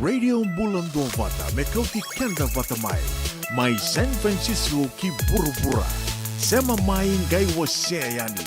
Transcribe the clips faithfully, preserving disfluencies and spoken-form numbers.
Radio Bula Duavata me kauti keda vata mai. Mai San Francisco ki vuravura. Sema mai qai wasea yani.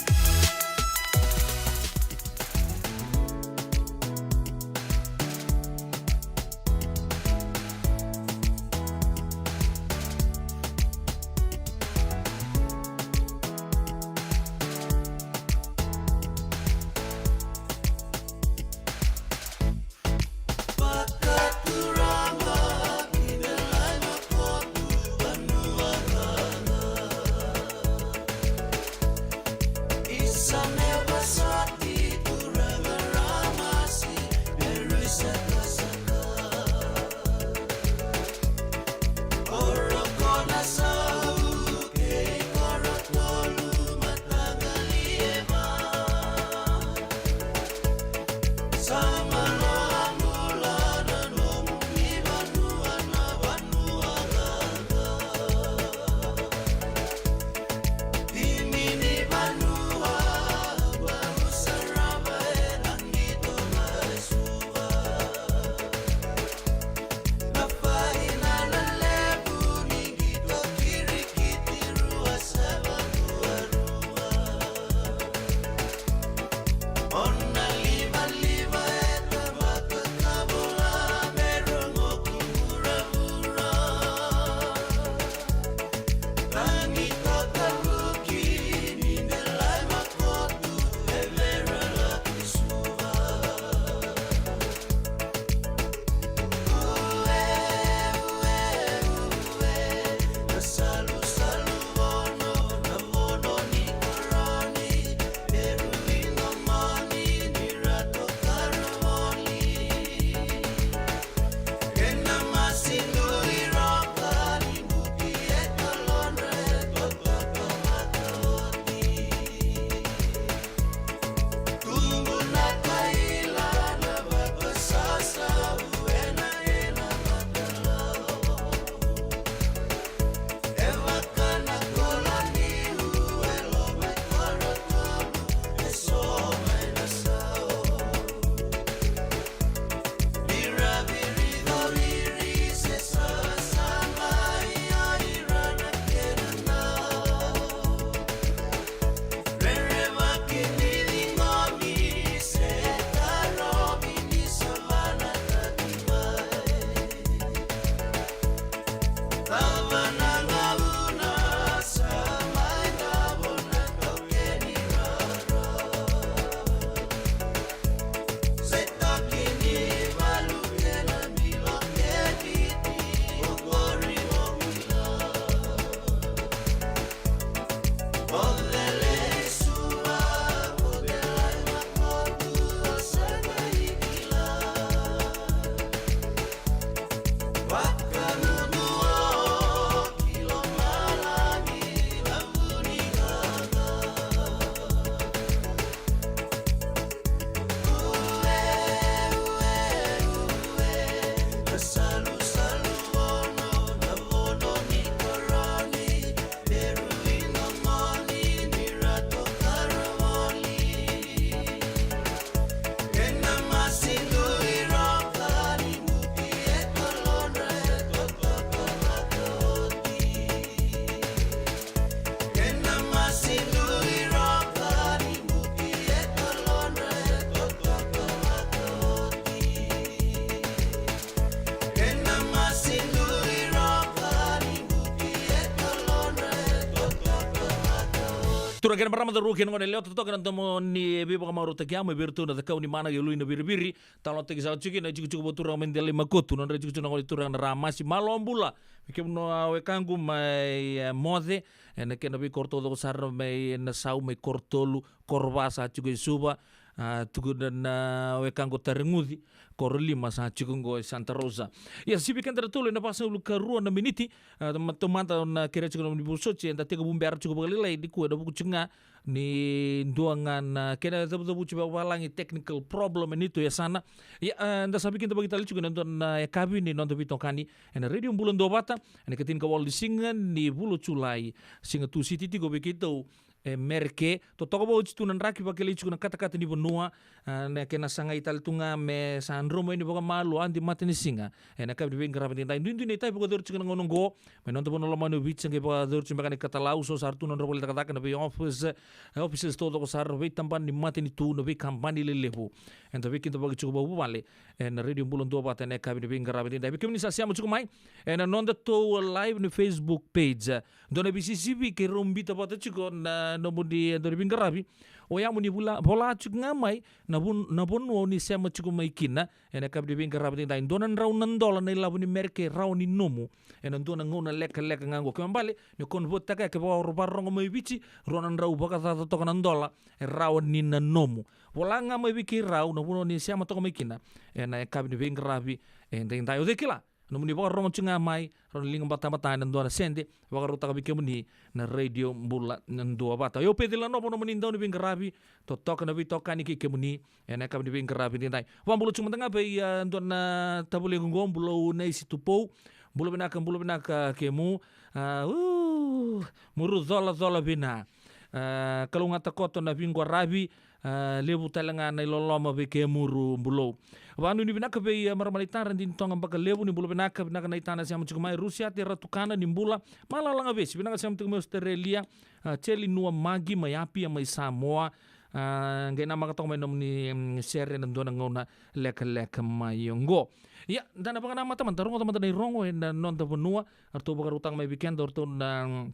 Turaga kei na marama, cauravou kei na goneyalewa, totoka na domo ni veivakamarautaki, a, mai vei iratou na Cakaunimanaka, Iului, Naviriviri. Talanoataki saka tiko kina na itikotiko vakaturaga mai Delaimakotu, nodra itikotiko na gone turaga na Ramasi. Malo bula vei kemuni na wekaqu mai, e, Moce, ena kena veikoro taucoko sara mai Nasau, mai Korotolu, Korovasa tiko e Suva, a, tukuna na wekaqu Tareguci, Korolima sa tiko qo e Santa Rosa. Ia, sivi keda na tolu ena vasagavulu ka rua na miniti, a, ma-, taumada na kerea tiko na nomuni vosoti, eda tekivu bera tiko vakalailai nikua ena vuku tiko ga ni dua ga na kena cavucavuti vakavalagi, technical problem e neitou yasana. Ia, a, da sa veikidavaki tale tiko ena dua na yakavi ni noda veitokani ena Radio Bula Duavata, ena ikatini ka walu ni siga ni vula o Julai, siga Tusiti tiko vei keitou, e Mereke. Totoka vakaoti tu na draki, vakelei tiko na katakata ni vanua. A, na kena sagai tale tu ga me sa drau mai ni vakamalua, adi matanisiga. Ena yakavi ni veiqaravi edaidai, duidui na itavi vakayacori tiko na gauna oqo. Mai na noda vanua lomani o Viti, sa qai vakayacori tiko beka na ikatalau, so sa ra tu na nodra vale ni cakacaka na vei office, e, offices taucoko sara, veitabana ni matanitu, na veikabani lelevu. Eda veikidavaki tiko vakavuvale ena Radio Bula Duavata ena yakavi ni veiqaravi edaidai. Vei kemuni sa sema tiko mai ena nodatou live ni Facebook page, dua na veisisivi keirau biuta vata tiko na nomuni, e, dua na veiqaravi. Oya mo ni vula, vola tiko ga mai na vun-, na vanua o ni sema tiko mai kina ena yakavi ni veiqaravi edaidai. Dua na drau na dola na ilavo ni Mereke e rawa ni nomu ena dua na gauna lekaleka ga oqo. Ke o bale ni convert-taka, ke vaka o vakarorogo mai Viti, rua na drau vakacaca toka na dola e rawa ni na nomu. Vola ga mai vei keirau na vanua o ni sema toka mai kina ena yakavi ni veiqaravi edaidai. O cei kila, nomuni vakarorogo tiko ga mai, rawa ni liga batabata ena dua na sede, vakarautaka vei kemuni na Radio Bula Duavata. Io, Peci Lanova, nomuni dau ni veiqaravi, totoka na veitokani kei kemuni ena yakavi ni veiqaravi edaidai. Vakabula tiko mada ga vei, a, dua na tavalequ oqo, Bulou Naisi Tupou. Bula vinaka, bula vinaka kemu. A, u, muru colacola vina. A, kalougata koto na veiqaravi. A, levu tale ga na iloloma vei kemuru Bulou. Vakanuinui vinaka vei, a, marama na itara, Dini Toga Bakalevu, ni bula vinaka, vinaka na itana sema tiko mai. Rusiate Ratukana, ni bula. Malala Gavesi, vinaka sema tiko mai Australia. A, Jeli Nua Magi mai Apia mai Samoa. A, qai namaka toka mai nomuni, mm, sere ena dua na gauna lekaleka mai oqo. Ia, da na vakanamata mada, rogoca mada na irogo ena noda vanua, eratou vakarautaka mai vei keda o ratou na, mm,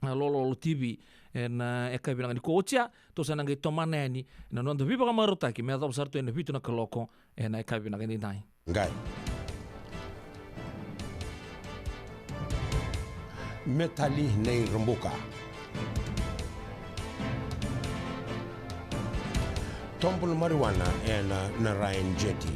a, Lololo T V ena, e, yakavi vinaka nikua. Oti ya, tou sa na qai tomana yani na noda veivakamarautaki me yacova sara tu ena vitu na kaloko ena yakavi vinaka edaidai. Qai. Metali nei Rabuka. Tobo na marijuana ena Narayan Jetty.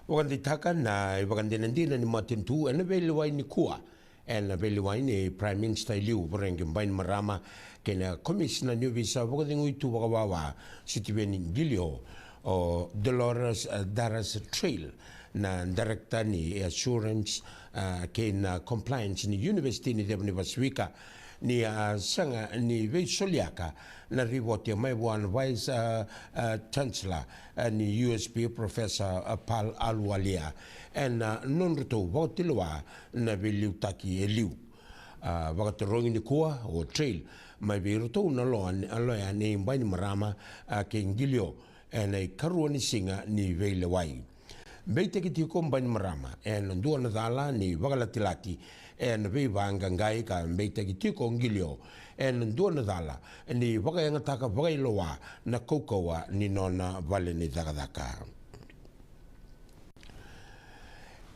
Vakadeitaka na ivakadinadina ni matanitu ena veilewai nikua. Ena veilewai nei Prime Minister e liu, Voreqe Bainimarama, kei na Komisina ni Ovisa Vakacegui Tu Vakawawa, Sitiveni Qilio, o Dolores, eh, Daras Trail, na Director ni Assurance, eh, kei na Compliance ni University ni Ceva ni Pasifika, ni a sega ni veisoliaka na ripoti mai vua na Vice, a, a, Chancellor, a, ni U S P, Professor, a, Paul Ahluwalia, ena, a, nodratou vakatulewa na veiliutaki e liu. A, vakatarogi nikua o Trail mai vei iratou na loya, a, loya nei Bainimarama, a, kei Qilio, ena ikarua ni siga ni veilewai. Beitaki tiko Bainimarama ena dua na cala ni vakalatilati ena veivaqaqai, ka beitaki tiko Qilio ena dua na cala ni vakayagataka vakailoa na kaukauwa ni nona vale ni cakacaka.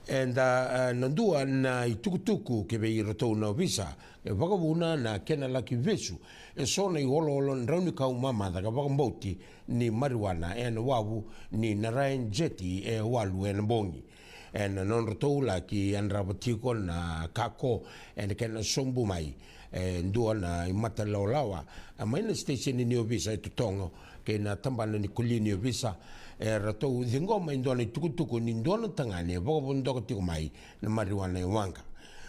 Eda, e, na dua na itukutuku ki vei iratou na ovisa, e vakavuna na kena laki vesu eso na ioloolo draunikau mamaca ka vakabauti ni marijuana ena wavu ni Narayan Jetty e walu ena bogi. Ena nodratou laki yadrava tiko na kako ena kena sobu mai e dua na imatalawalawa, a, mai na siteseni ni ovisa e Totogo kei na tabana ni koli ni ovisa, e ratou ciqoma e dua na itukutuku ni dua na tagane e vakavodoka tiko mai na marijuana e waqa.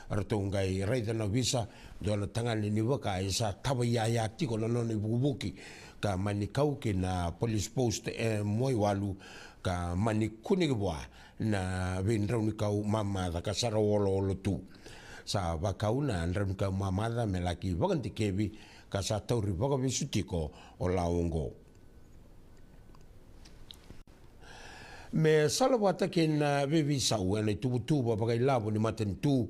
Ratou qai raica na ovisa dua na tagane ni vaka e sa tava iyaya tiko na nona ivukivuki, ka mani kau ki na police post e Muaiwalu, ka mani kuneki vua na veidraunikau mamaca ka sa ra oloolo tu. Sa vakau na draunikau mamaca me laki vakadikevi, ka sa tauri vakavesu tiko o lau oqo. Me salavata kei na veiveisau ena ituvatuva vakailavo ni matanitu,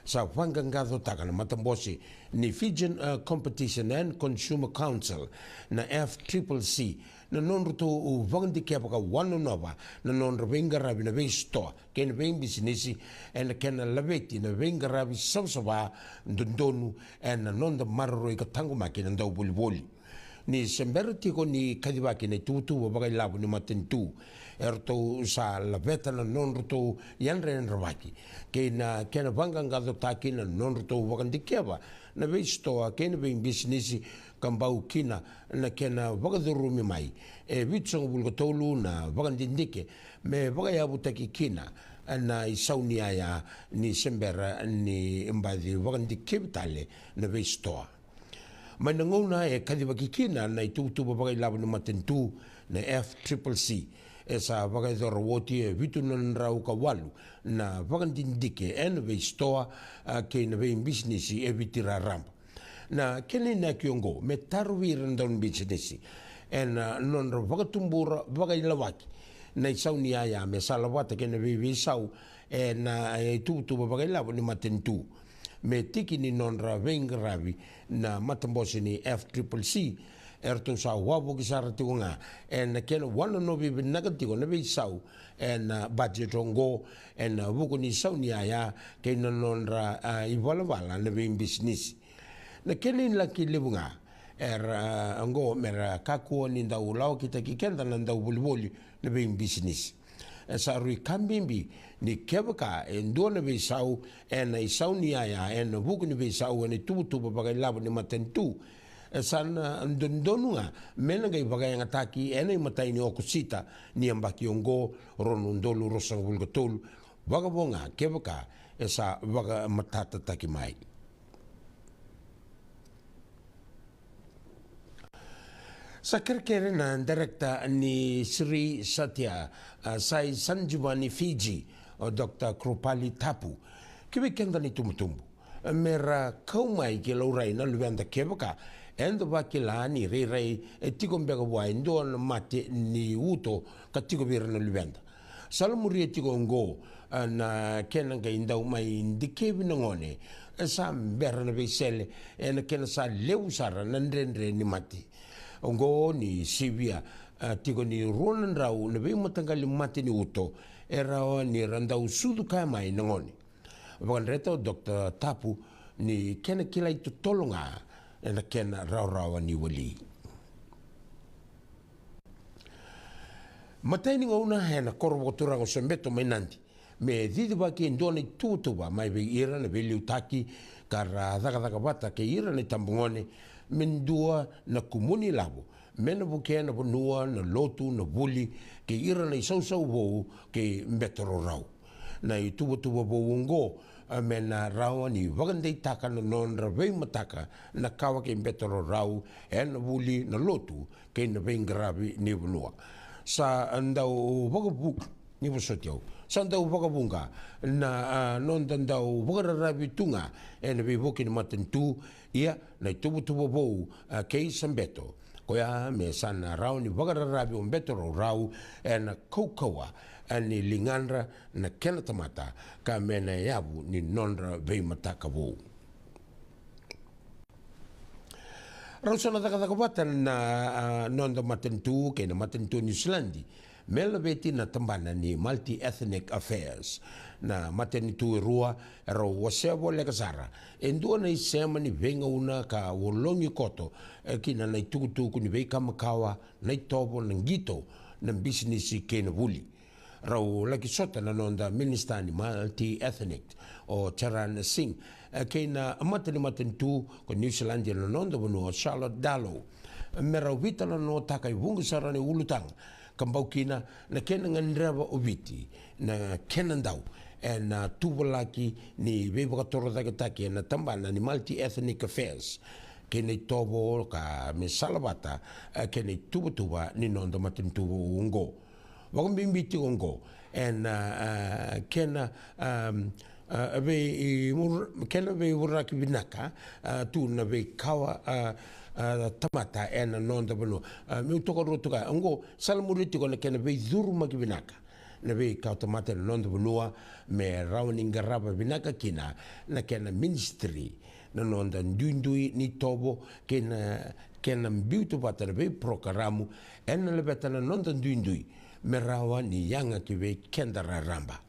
sa vaqaqacotaka na matabose ni Fijian, uh, Competition and Consumer Council, na F triple C, na nodratou vakadikeva ka wanonova na nodra veiqaravi na veisitoa kei na veibisinisi, ena kena laveti na veiqaravi savasava dodonu ena noda maroroi ka taqomaki na dauvolivoli. Ni se bera tiko ni kacivaki na ituvatuva vakailavo ni matanitu, eratou sa laveta na nodratou yadrayadravaki kei na kena vaqaqacotaki na nodratou vakadikeva na veisitoa kei na veibisinisi ka bau kina na kena vakacurumi mai e vitusagavulu ka tolu na vakadidike me vakayavutaki kina na isau ni yaya ni se bera ni baci vakadikevi tale na veisitoa. Mai na gauna e kacivaki kina na ituvatuva vakailavo ni matanitu na F triple C, e sa vakayacora oti e vitu na drau ka walu na vakadidike ena veisitoa, a, kei na veibisinisi e Viti raraba. Na kena inaki oqo me tarovi ira na daunibisinisi ena nodra vakatubura vakailawaki na isau ni yaya me salavata kei na veiveisau ena ituvatuva vakailavo ni matanitu me tiki ni nodra veiqaravi na matabose ni F triple C. Eratou sa wavoki sara tiko ga ena kena wananovi vinaka tiko na veisau ena budget oqo ena vuku ni sau ni yaya kei na nodra, a, ivalavala na veibisinisi. Na kena inaki levu ga era, a, oqo mera kakua ni dau lawakitaki keda na dauvolivoli na veibisinisi. E sa rui ka bibi ni kevaka e dua na veisau ena isau ni yaya ena vuku ni veisau ena ituvatuva vakailavo ni matanitu, e sa na dodonu ga me na qai vakayagataki ena imatai ni Okosita ni yabaki oqo, rua na udolu ruasagavulu ka tolu, vakavo ga kevaka e sa vakamatatataki mai. Sa kerekere na direkita ni Sri Satya, a, Sai Sanjivani Fiji, o Doctor Krupali Tapu, ki vei keda na itubutubu, mera kau mai ki laurai na luveda kevaka eda vakila ni rairai e tiko beka vua e dua na mate ni uto ka tiko vei ira na luveda. Sa lamuria tiko oqo, a, na kena qai dau mai dikevi na gone, e sa bera na veisele, ena kena sa levu sara na dredre ni mate. Oqo ni sivia, a, tiko ni rua na drau na veimataqali mate ni uto e rawa ni ra dau sucu kaya mai na gone. Vakadreta o Doctor Tapu ni kena kilai totolo ga ena kena rawarawa ni wali. Matai ni gauna ena koro vakaturaga o Sabeto mai Nadi me cicivaki e dua na ituvatuva mai vei ira na veiliutaki ka ra cakacaka vata kei ira na itabagone me dua na kumuni lavo me na vukea na vanua, na lotu, na vuli kei ira na isausau vou kei Beto Raurau. Na ituvatuva vou oqo, a, me na rawa ni vakadeitaka na nodra veimataka na kawa kei Beto Raurau ena vuli, na lotu kei na veiqaravi ni vanua. Sa dau vakavu ni vosoti au. Sa dau vakavuqa na, a, noda dau vakararavi tu ga ena veivuke ni matanitu, ia na ituvatuva vou, a, kei Sabeto, koya me sa na rawa ni vakararavi o Beto Raurau ena kaukauwa, a, ni ligadra na kena tamata ka me na yavu ni nodra veimataka vou. Rau sa na cakacaka vata na, a, noda matanitu kei na matanitu o Niusiladi me laveti na tabana ni Multi-Ethnic Affairs. Na matanitu e rua e rau wasea voleka sara e dua na isema ni veigauna ka ologi koto, e, kina na itukutuku ni veika makawa, na itovo, na qito, na bisinisi kei na vuli. Rau laki sota na noda minisita ni multi-ethnic o Charan Singh, e, kei na mata ni matanitu ko Niusiladi ena noda vanua o Charlotte Darlow, me rau veitalanoataka e vuqa sara na iulutaga ka bau kina na kena gadreva o Viti na kena dau ena tuvalaki ni veivakatorocaketaki ena tabana ni Multi-Ethnic Affairs kei na itovo ka me salavata, e, kei na ituvatuva ni noda matanitu oqo. Vakabibi tiko oqo ena, a, kena, a, a, vei, i, mur-, kena veivuraki vinaka, a, tu na veikawa, a, a, tamata ena noda vanua. A, meu tokaruataka oqo, sa lamuria tiko na kena veicurumaki vinaka na veikawa tamata ena noda vanua me rawa ni qarava vinaka kina na kena ministry na noda duidui ni itovo kei na kena biuta vata na veiporokaramu ena laveta na noda duidui me rawa ni yaga ki vei keda raraba.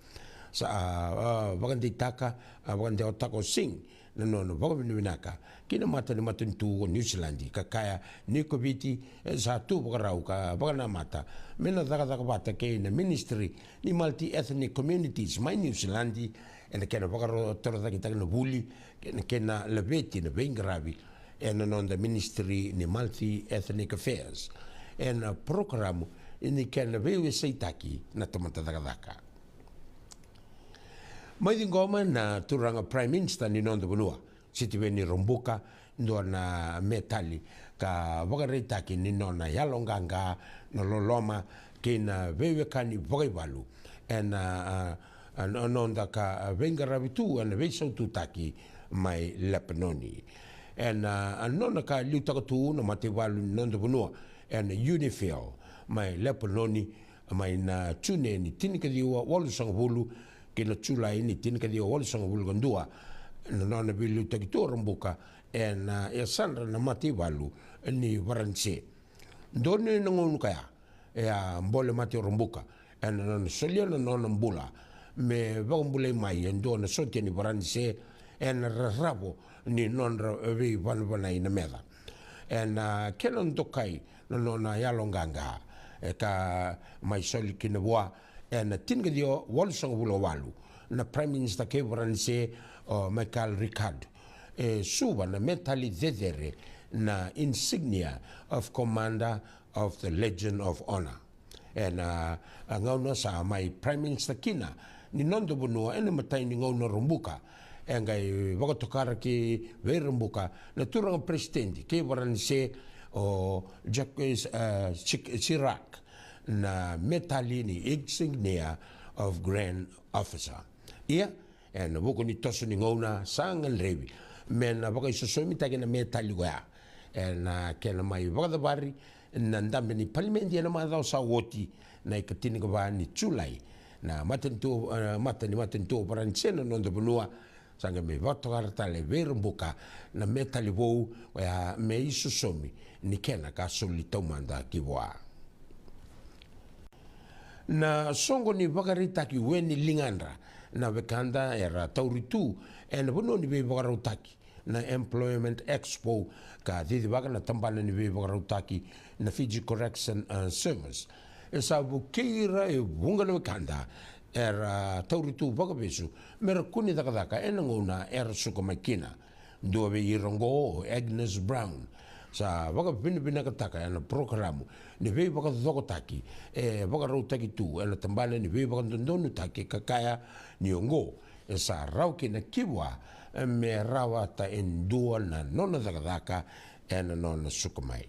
Sa, a, a, vakadeitaka, a, vakadewataka o Singh na nona vakavinavinaka ki na mata ni matanitu o Niusiladi ka kaya ni ko Viti, e, sa tu vakarau ka vakanamata me na cakacaka vata kei na ministry ni Multi-Ethnic Communities mai Niusiladi ena kena vakatorocaketaka na vuli kei na kena laveti na veiqaravi ena noda Ministry ni Multi-Ethnic Affairs ena porokaramu ni kena veiwaseitaki na tamata cakacaka. Mai ciqoma na turaga Prime Minister ni noda vanua, Sitiveni Rabuka, dua na metali ka vakaraitaki ni nona yaloqaqa, na loloma kei na veiwekani vakaivalu ena, a, a, no-, noda ka, a, veiqaravi tu ena veisaututaki mai Lepanoni. Ena, a, nona ka liutaka tu na mataivalu ni noda vanua ena UNIFIL mai Lepanoni, mai na June ni tinikaciwa walusagavulu ki na Julai ni tinikaciwa walusagavulu ka dua, na nona veiliutaki tu o Rabuka ena, a, yasadra na mataivalu ni Varanise. Donu ena gauna koya, e a bole mate o Rabuka ena nona solia na nona bula me vakabulai mai e dua na sotia ni Varanise ena raravo ni nodra veivanavanai na meca. Ena kena dokai na nona yaloqaqa, e ka mai soli kina vua ena tinikaciwa walusagavulu walu na Prime Minister kei Varanise, o Michael Ricard, e suva na metali cecere, na Insignia of Commander of the Legion of Honor. Ena, a, gauna sa mai Prime Minister kina ni noda vanua ena imatai ni gauna o Rabuka, e qai vakatokara ki vei Rabuka na turaga peresitedi kei Varanise, o Jacques, a, Chirac, na metali ni Insignia of Grand Officer. Ia, ena vuku ni toso ni gauna sa gadrevi me na vakaisosomitaki na metali koya ena kena mai vakacavari na dabe ni palimedi ena macawa sa oti, na ikatinikava ni Julai, na matanitu, e, mata ni matanitu o Varanise na noda vanua, sa qai mai vakatokara tale vei Rabuka na metali vou, oya me isosomi ni kena ka soli taumada ki vua. Na soqo ni vakaraitaki we ni ligadra na wekada era tauri tu ena vanua ni veivakarautaki, na Employment Expo, ka cicivaka na tabana ni veivakarautaki, na Fiji Correction, e, Service. E sa vukei ira e vuqa na wekada era tauri tu vakavesu me ra kune cakacaka ena gauna era suka mai kina. Dua vei ira oqo o Agnes Brown, sa vakavinavinakataka ena porokaramu ni veivakacokotaki e vakarautaki tu ena tabana ni veivakadodonutaki, ka kaya ni oqo e sa rawa kina ki vua, e, me rawata e dua na nona cakacaka ena nona suka mai.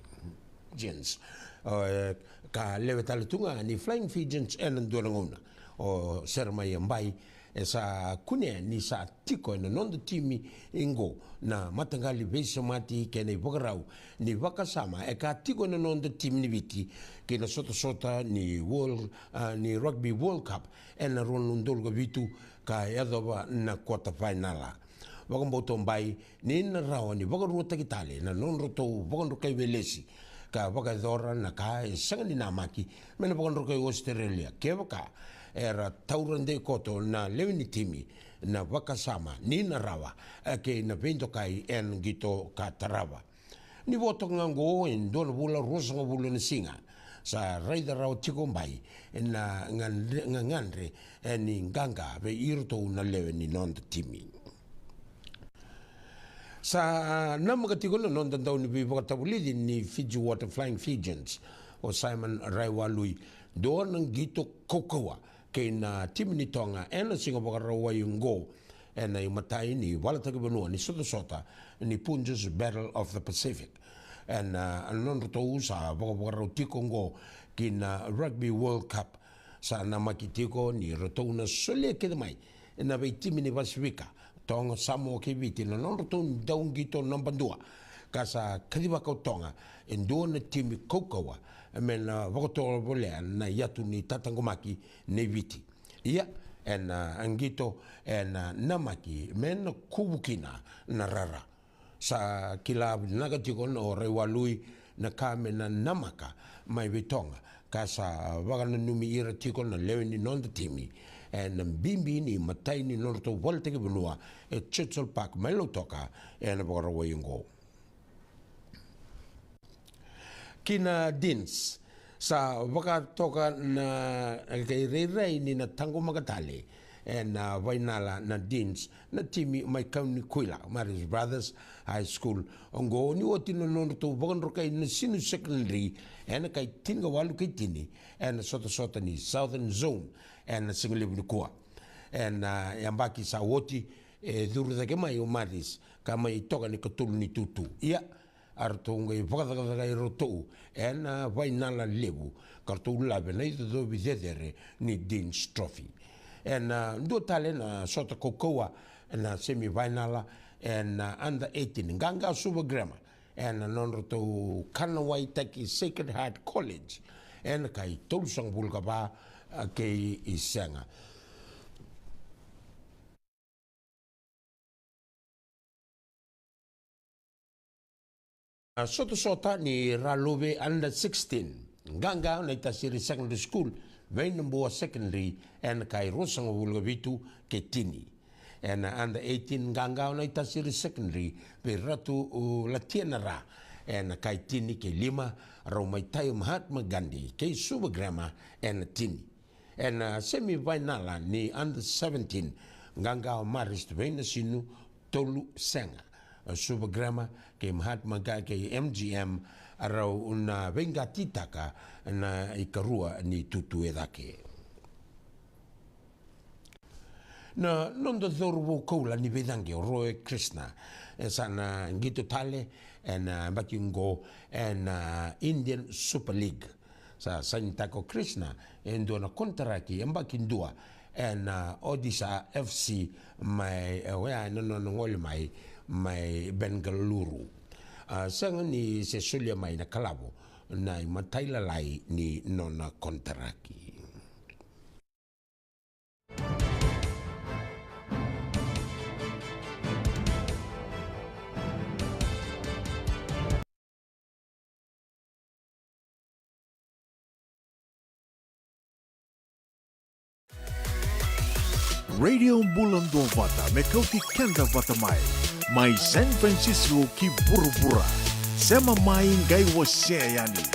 Fijians. O, e, ka lewe tale tu ga ni Flying Fijians ena dua na gauna. O Seremaia Bai, e sa kunea ni sa tiko ena noda timi oqo na mataqali veisemati kei na ivakarau ni vakasama e ka tiko ena noda timi ni Viti ki na sotasota ni World, a, ni Rugby World Cup ena rua na udolu ka vitu ka yacova na quarter final. Vakabauta o Bai ni na rawa ni vakaruataki tale na nodratou vakadrukai welesi ka vakayacora na ka e sega ni namaki me na vakadrukai Ositerelia kevaka era taura dei koto na lewe ni timi na vakasama ni na rawa, e, kei na veidokai ena qito ka tarava. Ni vo toka ga oqo e dua na vula ruasagavulu na siga, sa raica rawa tiko o Bai na gagadre, gagadre, e, ni qaqa vei iratou na lewe ni noda timi. Sa namaka tiko na noda dau ni veivakatavulici ni Fiji Water Flying Fijians, o Simon Raiwalui, dua na qito kaukauwa kei na timi ni Toga ena siga Vakarauwai oqo, ena imatai ni valataki vanua ni sotasota ni Punjas Battle of the Pacific. Ena, a, nodratou sa vakavakarau tiko oqo ki na Rugby World Cup, sa namaki tiko ni ratou na solia kece mai na veitimi ni Pasifika, Toga, Samoa kei Viti, na nodratou dauqito naba dua, ka sa kacivaka o Toga e dua na timi kaukauwa me na vakatovolea na yatu ni tataqomaki nei Viti. Ia, ena, a, qito ena, a, namaki me na kuvu kina na rara. Sa kila vinaka tiko o Raiwalui na ka me na namaka mai vei Toga, ka sa vakananumi ira tiko na lewe ni noda timi ena bibi ni imatai ni nodratou valataki vanua e Churchill Park mai Lautoka ena Vakarauwai oqo. Ki na Deans, sa vakatoka na, e, irairai ni na taqomaka tale ena, a, Vainala na Deans, na timi mai Kaunikuila, Marist Brothers High School. Oqo ni oti na nodratou vakadrokai na Sinu Secondary ena kai tinikawalu kei tini ena sotasota ni Southern Zone ena sigalevu nikua. Ena, a, yabaki sa oti, e curu cake mai o Marist ka mai toka ni katolu ni tutu. Ia, a ratou qai vakacakacaka iratou ena, a, Vainala Levu ka ratou lave na icocovi cecere ni Deans Trophy. Ena, a, dua tale na sota kaukauwa ena semi vainala ena, a, under eighteen, Qaqa Suva Grammar ena nodratou kanawaitaki Sacred Heart College ena kai tolusagavulu ka va, a, kei sega. A, sotasota ni Raluve under sixteen, Qaqa Naitasiri Secondary School vei Nabua Secondary ena kai ruasagavulu ka vitu kei tini. Ena under eighteen, Qaqa Naitasiri Secondary vei Ratu, u, Latiana Ra ena kai tini kei lima, rau mai tai Mahatma Gandhi kei Suva Grammar ena tini. Ena, a, semi vainala ni under seventeen, Qaqa Marist vei Nasinu tolu sega, a, Suva Grammar kei Mahatma Ga-, kei M G M, a rau na veiqatitaka na ikarua ni tutu e cake. Na noda cauravou koula ni veicaqe o Roy Krishna, e sa na qito tale ena, a, yabaki oqo ena, a, Indian Super League. Sa sainitaka o Krishna e dua na konitaraki yabaki dua ena, a, Odisha F C mai, e, oya ena nona gole mai mai Bengaluru. A, sega ni se solia mai na kalavo na imatailalai ni nona konitaraki. Radio Bula Duavata me kauti keda vata mai. Mai San Francisco ki vuravura. Sema mai qai wasea yani.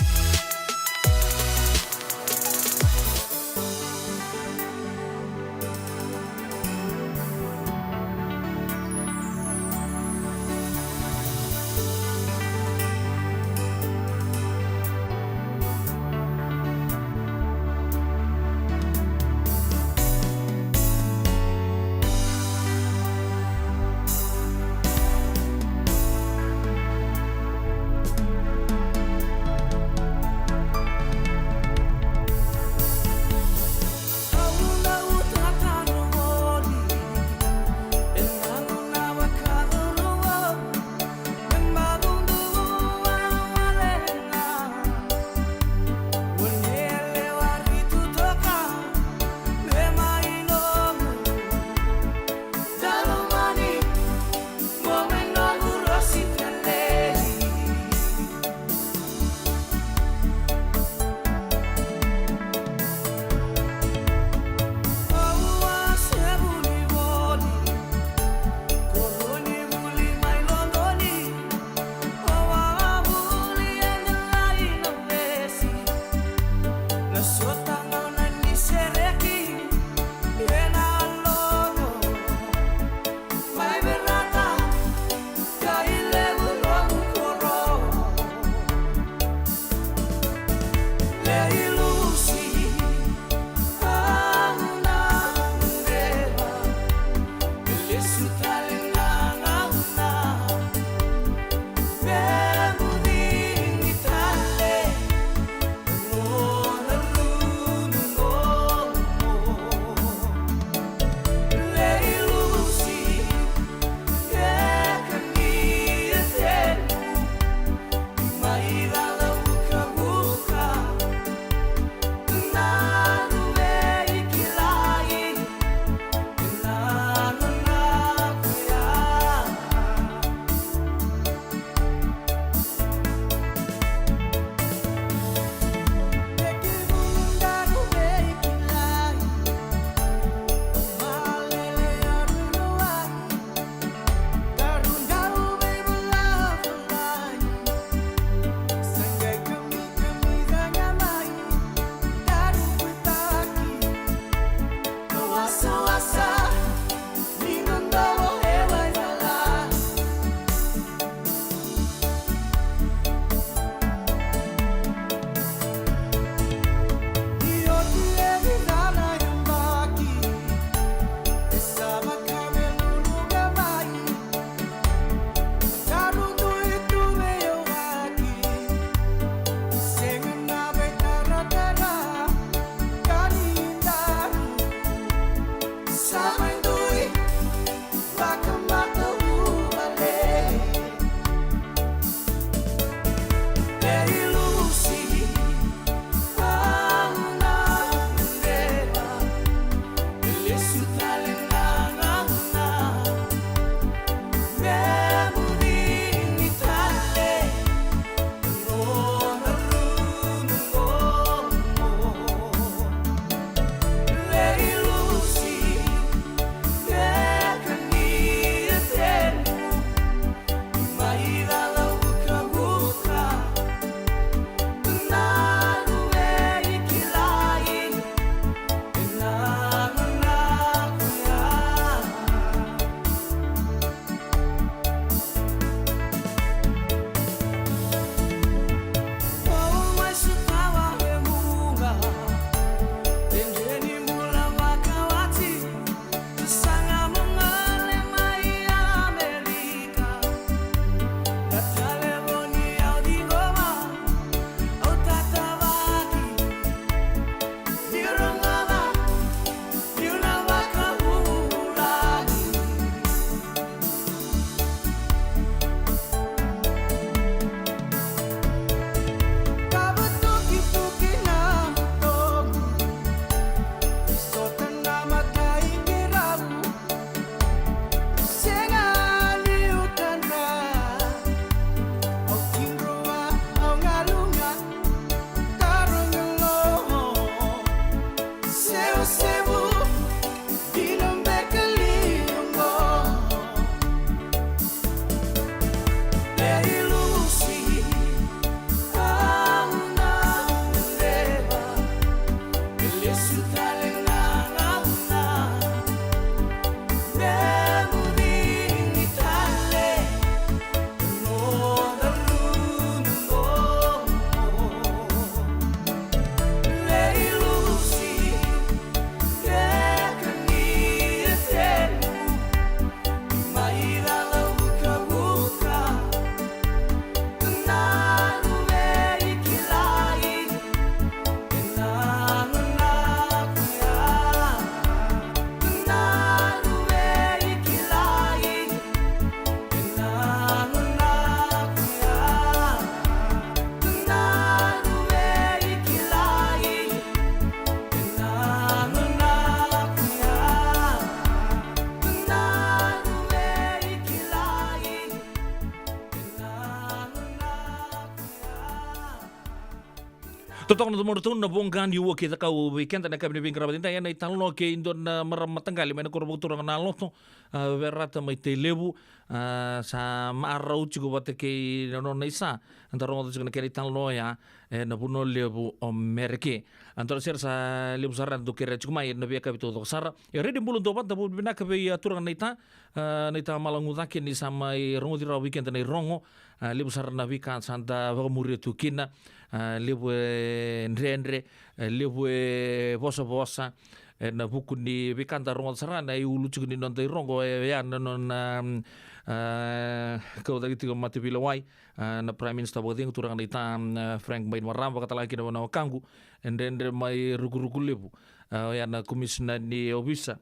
Totoka na domodratou na voqa ni ua kei Cakau vei keda na yakavi ni veiqaravi edaidai, ena italanoa kei dua na marama mataqali mai na koro vakaturaga na Loto, a, Verata mai Tailevu, a, sa marau tiko vata kei na nona isa. Eda rogoca tiko na kena italanoa oya ena Vanua Levu o Merika. A, dua na sere sa levu sara eda dau kerea tiko mai ena veiyakavi taucoko sara. E Radio Bula Duavata, vakavinavinaka vei, a, turaga naita, a, naita Malagucake ni sa mai rogoci rawa vei keda na irogo. A, levu sara na veika sa da vakamuria tu kina. A, levu e dredre, e levu e vosavosa, ena vuku ni veika da rogoca sara na iulu tiko ni noda irogo, e, oya na nona, mm, a, kau cake tiko mataveilewai, a, na Prime Minister vakacegu, turaga naita, mm, a, Frank Bainimarama, vakatalega kina na wekaqu e dredre mai Rukuruku Levu, a, oya na komisina ni ovisa,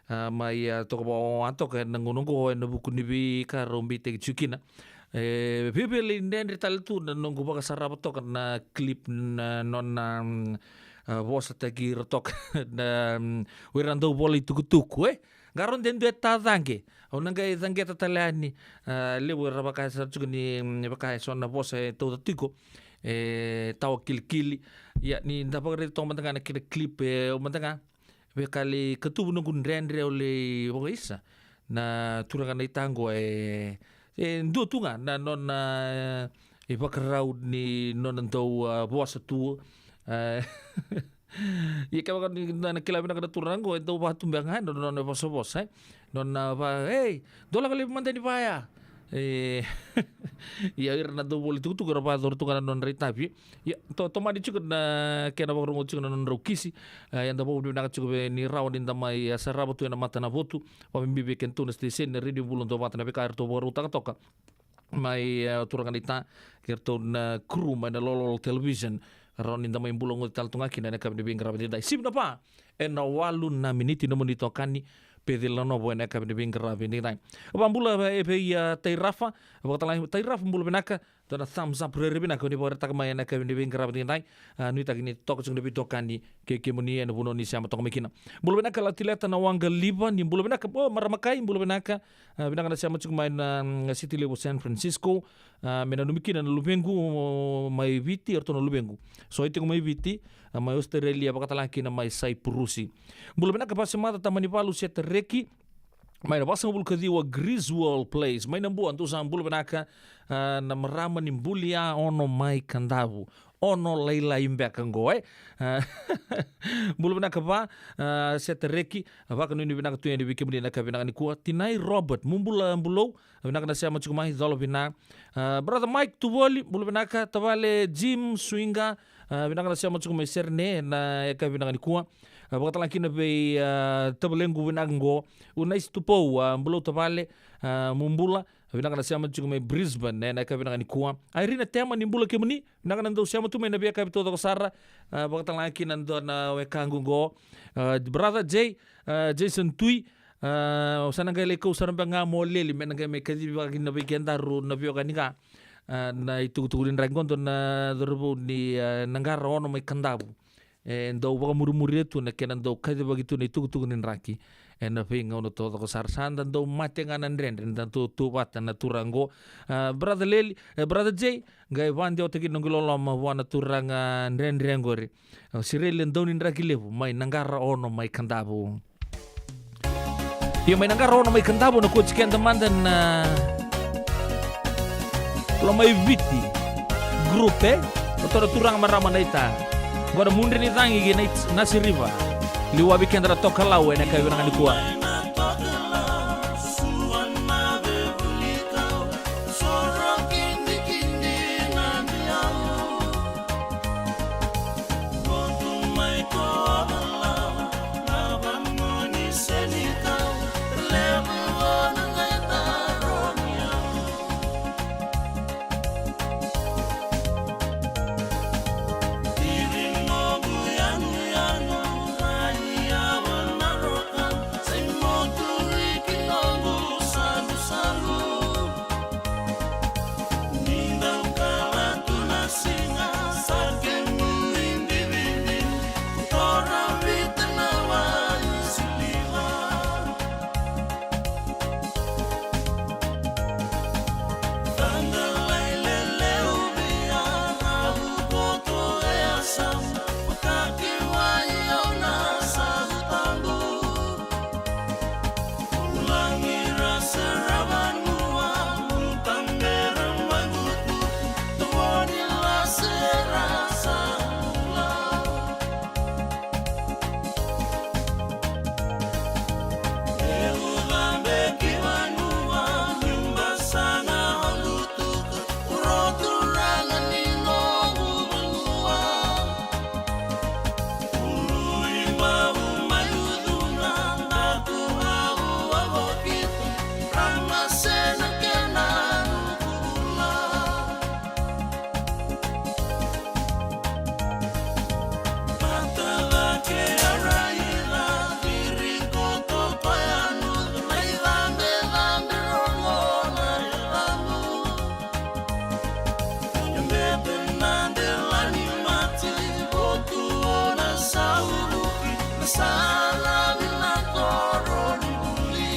a, mai, a, toka vakawawa toka ena gauna oqo ena vuku ni veika rau beitaki tiko kina. E, veivelei dredre tale tu na noqu vakasarava toka na clip na nona, mm, a, vosataki ira toka na, mm, o ira dau vola itukutuku, e. Qarauna de dua e tacaqe. Au na qai caqeta tale yani, a, levu era vaka e sa tiko ni, mm, vaka e so na vosa e tauca tiko, e, tawa kilikili. Ia, ni da vakaraica toka mada ga na kena clip, e, au mada ga veikalai katuvu noqu dredre, au lai vakaisa na turaga naita qo, e, e dua tu ga na nona, e, ivakarau ni nona dau, a, vosa tu, a. Ia kevaka ni na, na kila vinaka na turaga qo, e dau vakatubera ga na nona vosavosa, e. Nona va, "Ei, dou lako laivi mada ni vaya." E, ia ira na dau vola itukutuku era vakayacora tu ga na nodra itavi. Ia, to, tomani tiko na kena vakarogo tiko na nodrau kisi. E, eda vakavinavinaka tiko vei ni rawa ni da mai, e, sarava tu ena matanavotu. Vakabibi vei kedatou na station na Radio Bula Duavata, na veika eratou vakarautaka toka mai, e, turaga naita kei ratou na crew mai na Lololo Television. Rawa ni da mai bula goci tale tu ga kina ena yakavi ni veiqaravi edaidai. Sivi na va ena walu na miniti, nomuni itokani Peceli Nanovo ena yakavi ni veiqaravi edaidai. Vakabula, e, vei, a, Tairafa, vakatalega Tairafa, bula vinaka. Dua na thumbs up rairai vinaka o ni vakaraitaka mai ena yakavi ni veiqaravi edaidai. A, nuitaki ni toka tiko na veitokani kei kemuni ena vanua ni sema toka mai kina. Bula vinaka Latileta na Waqaliva, ni bula vinaka, o, marama kai, bula vinaka. A, vinaka na sema tiko mai na, mm, siti levu o San Francisco. A, me nanumi kina na luvequ, o, mai Viti, eratou na luvequ. So e tiko mai Viti, a, mai Australia, vakatalega kina mai Saipurusi. Bula vinaka Vasemaca, Tamanivalu, Setareki. Mai na vasagavulu ka ciwa Griswold Place. Mai Nabua, dou sa bula vinaka, a, na marama ni Bulia Ono mai Kadavu. Ono lailai beka qo, e? A, bula vinaka Va, a, Setareki, vakanuinui vinaka tu yani vei kemuni ena yakavi vinaka nikua. Tinai Robert, mo bula bulou, vinaka na sema tiko mai, colo vina. A, brother Mike Tuvoli, bula vinaka, tavale Jim Swinga, a, vinaka na sema tiko mai Serene ena yakavi vinaka nikua. A, vakatalega kina vei, a, tavalequ vinaka qo, Unaisi Tupou, a, bulou tavale, a, mo bula, vinaka na sema tiko mai Brisbane ena yakavi vinaka nikua. Irina Tema, ni bula kemuni, vinaka na dau sema tu mai na veiyakavi taucoko sara, a, vakatalega kina dua na wekaqu qo, a, brother Jay, a, Jason Tui, a, au sa na qai lai kau sara beka ga mo Leli, me na qai mai kacivi vaka kina vei kedaru na veiwekani ga, a, na itukutuku ni draki qo, dua na cauravou ni, a, Naqara Ono mai Kadavu. E dau vakamurimuria tu na kena dau kacivaki tu na itukutuku ni draki ena veigauna taucoko sara. Sa da dau mate ga na dredre, da tu, tu vata na turaga qo. A, brother Leli, e, brother Jay, qai vakadewataki noqu iloloma vua na turaga dredre qori. A, Sireli Daunidrakilevu mai Naqara Ono mai Kadavu. Io, mai Naqara Ono mai Kadavu na koti keda mada na Lomaiviti Group, e? Ratou na turaga marama naita. Qo na Mudre ni Cagi kei na Nasi River. Liwavi keda na Tokalau ena yakavi vinaka nikua. Sala ni na koro ni vuli.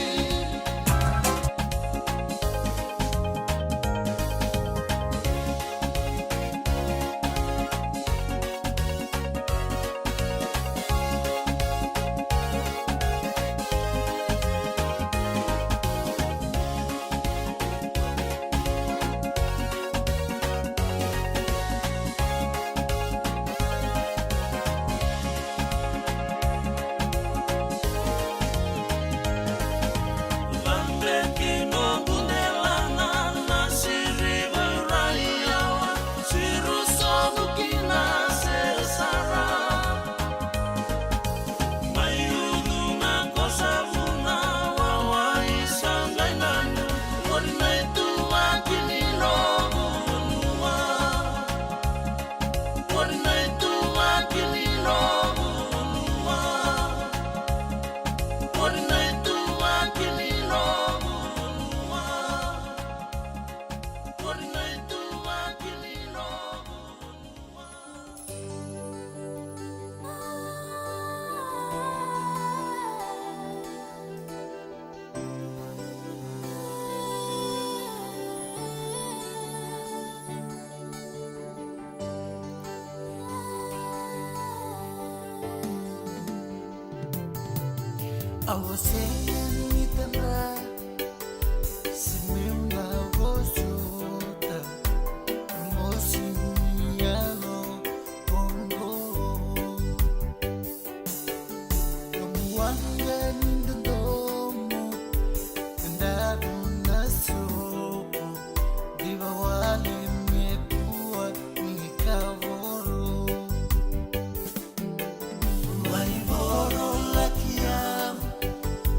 Vabeki noqu delana na siri varayawa, siru sobu ki na sesara. Mai ucu na kosa vuna wawai sa qai nanuma. Qori na ituvaki ni noqu vanua. Qori na ituvaki ni noqu vanua. Qori na ituvaki ni noqu vanua. Qori na ituvaki ni noqu vanua. Au a sega ni tadra se meu na vosota, mo sega ni yalo oqo. Nomu waqa ni dodomo, dadu na sopo, diva wale me bua ni kavoro. Wai voro laki au,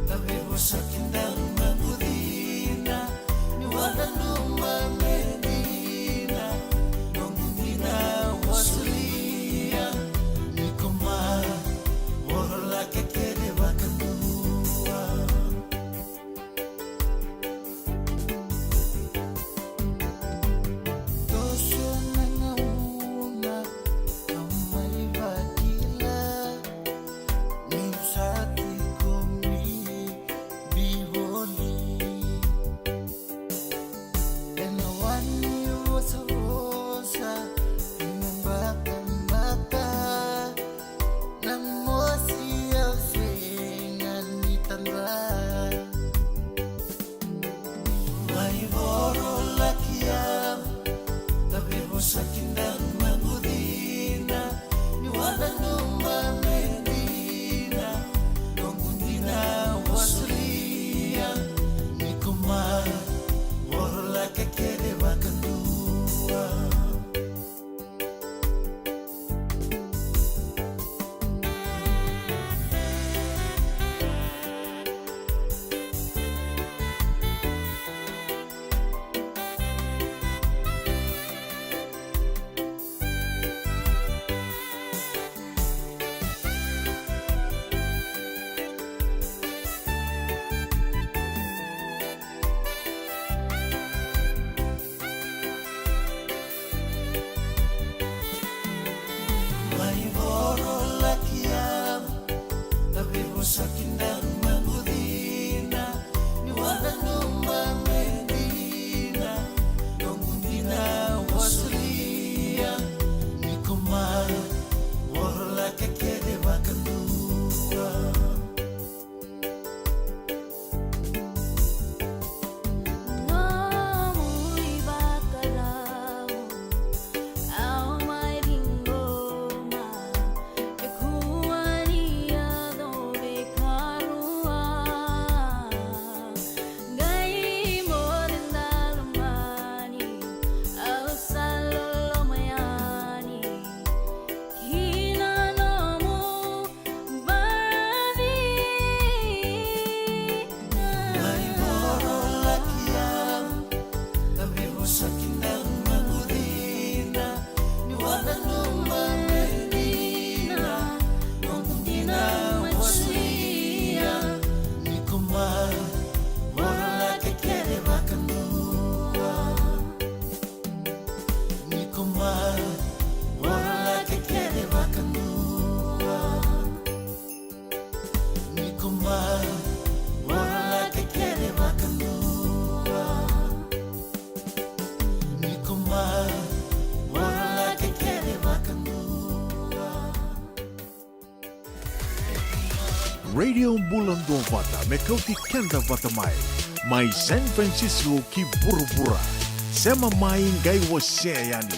na veivosa kidau na Bula Duavata me kauti keda vata mai, mai San Francisco ki vuravura. Sema mai qai wasea yani.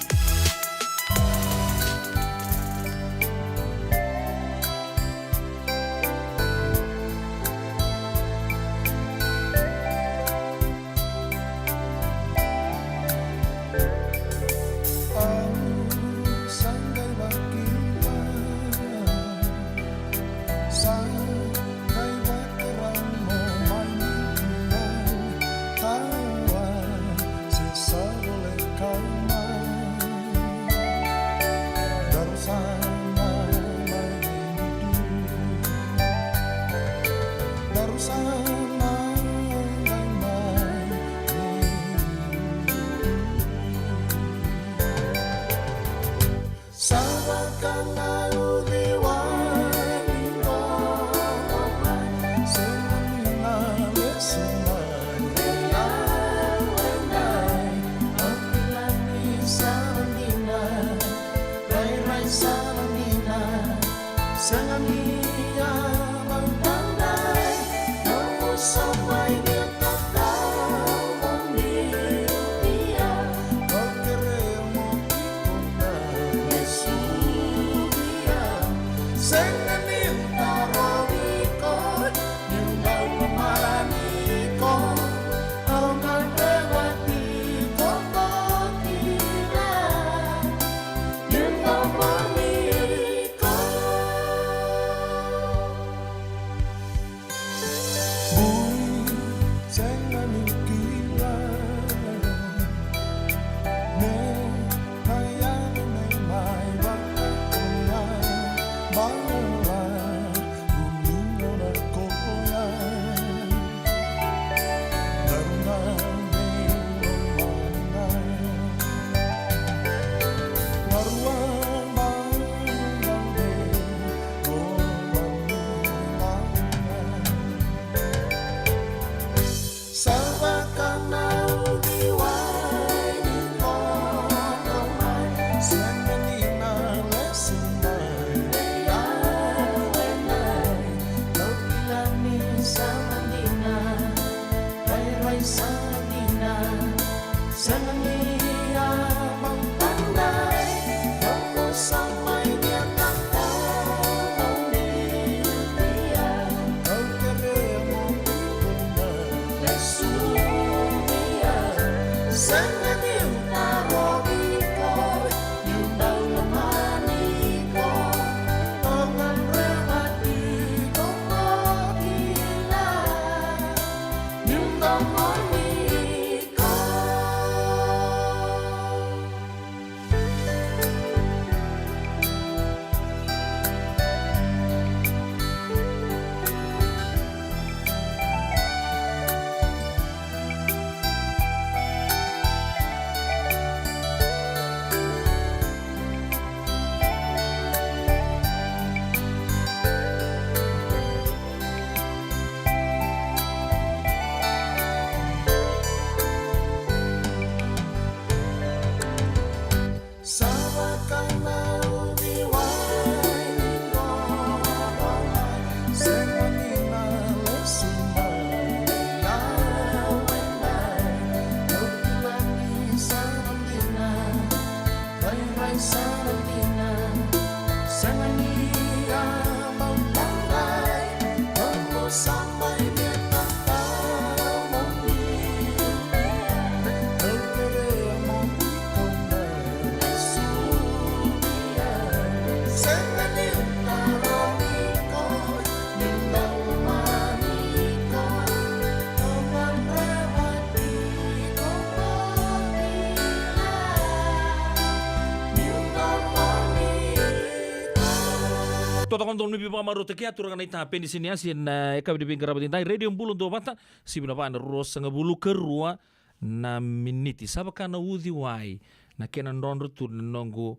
Totoka na donu ni veivakamarautaki a turaga na ita Peni Siniasi ena yakavi ni veiqaravi edaidai. Radio Bula Duavata, sivi na va na ruasagavulu ka rua na miniti. Sa vaka na uciwai na kena drodro tu na noqu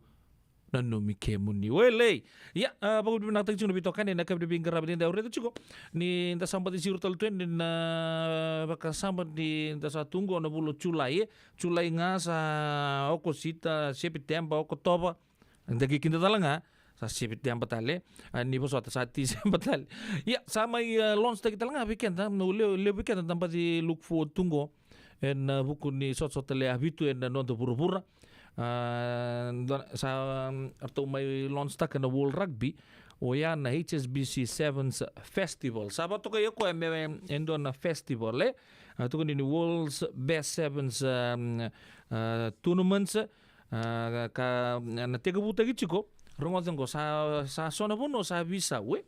nanumi kemuni. Welei. Ia, a, vakavinavinakataki tiko na veitokani ena yakavi ni veiqaravi edaidai. Au raica tiko ni da sa baci siro tale tu yani na vakasama ni da sa tu qo na vula o Julai, e. Julai ga sa Okosita, Sepiteba, Okotova. Da qai kida tale ga Sa Sepiteba tale, a, ni vosota, sa Tiseba tale. Ia, sa mai, a, launch taki tale ga vei keda, na levu, levu vei keda da baci look forward tu qo. Ena, a, vuku ni sotasota levu e vitu ena noda vuravura. A, dua, sa, a, ratou mai launch taka na World Rugby, oya na H S B C Sevens Festival. Sa vakatokai o koya me, e dua na festival, e? A, tukuni ni World's Best Sevens, a, a, Tournaments, a, ka, na tekivutaki tiko, rogoca qo, sa, sa so na vanua sa veisau, e?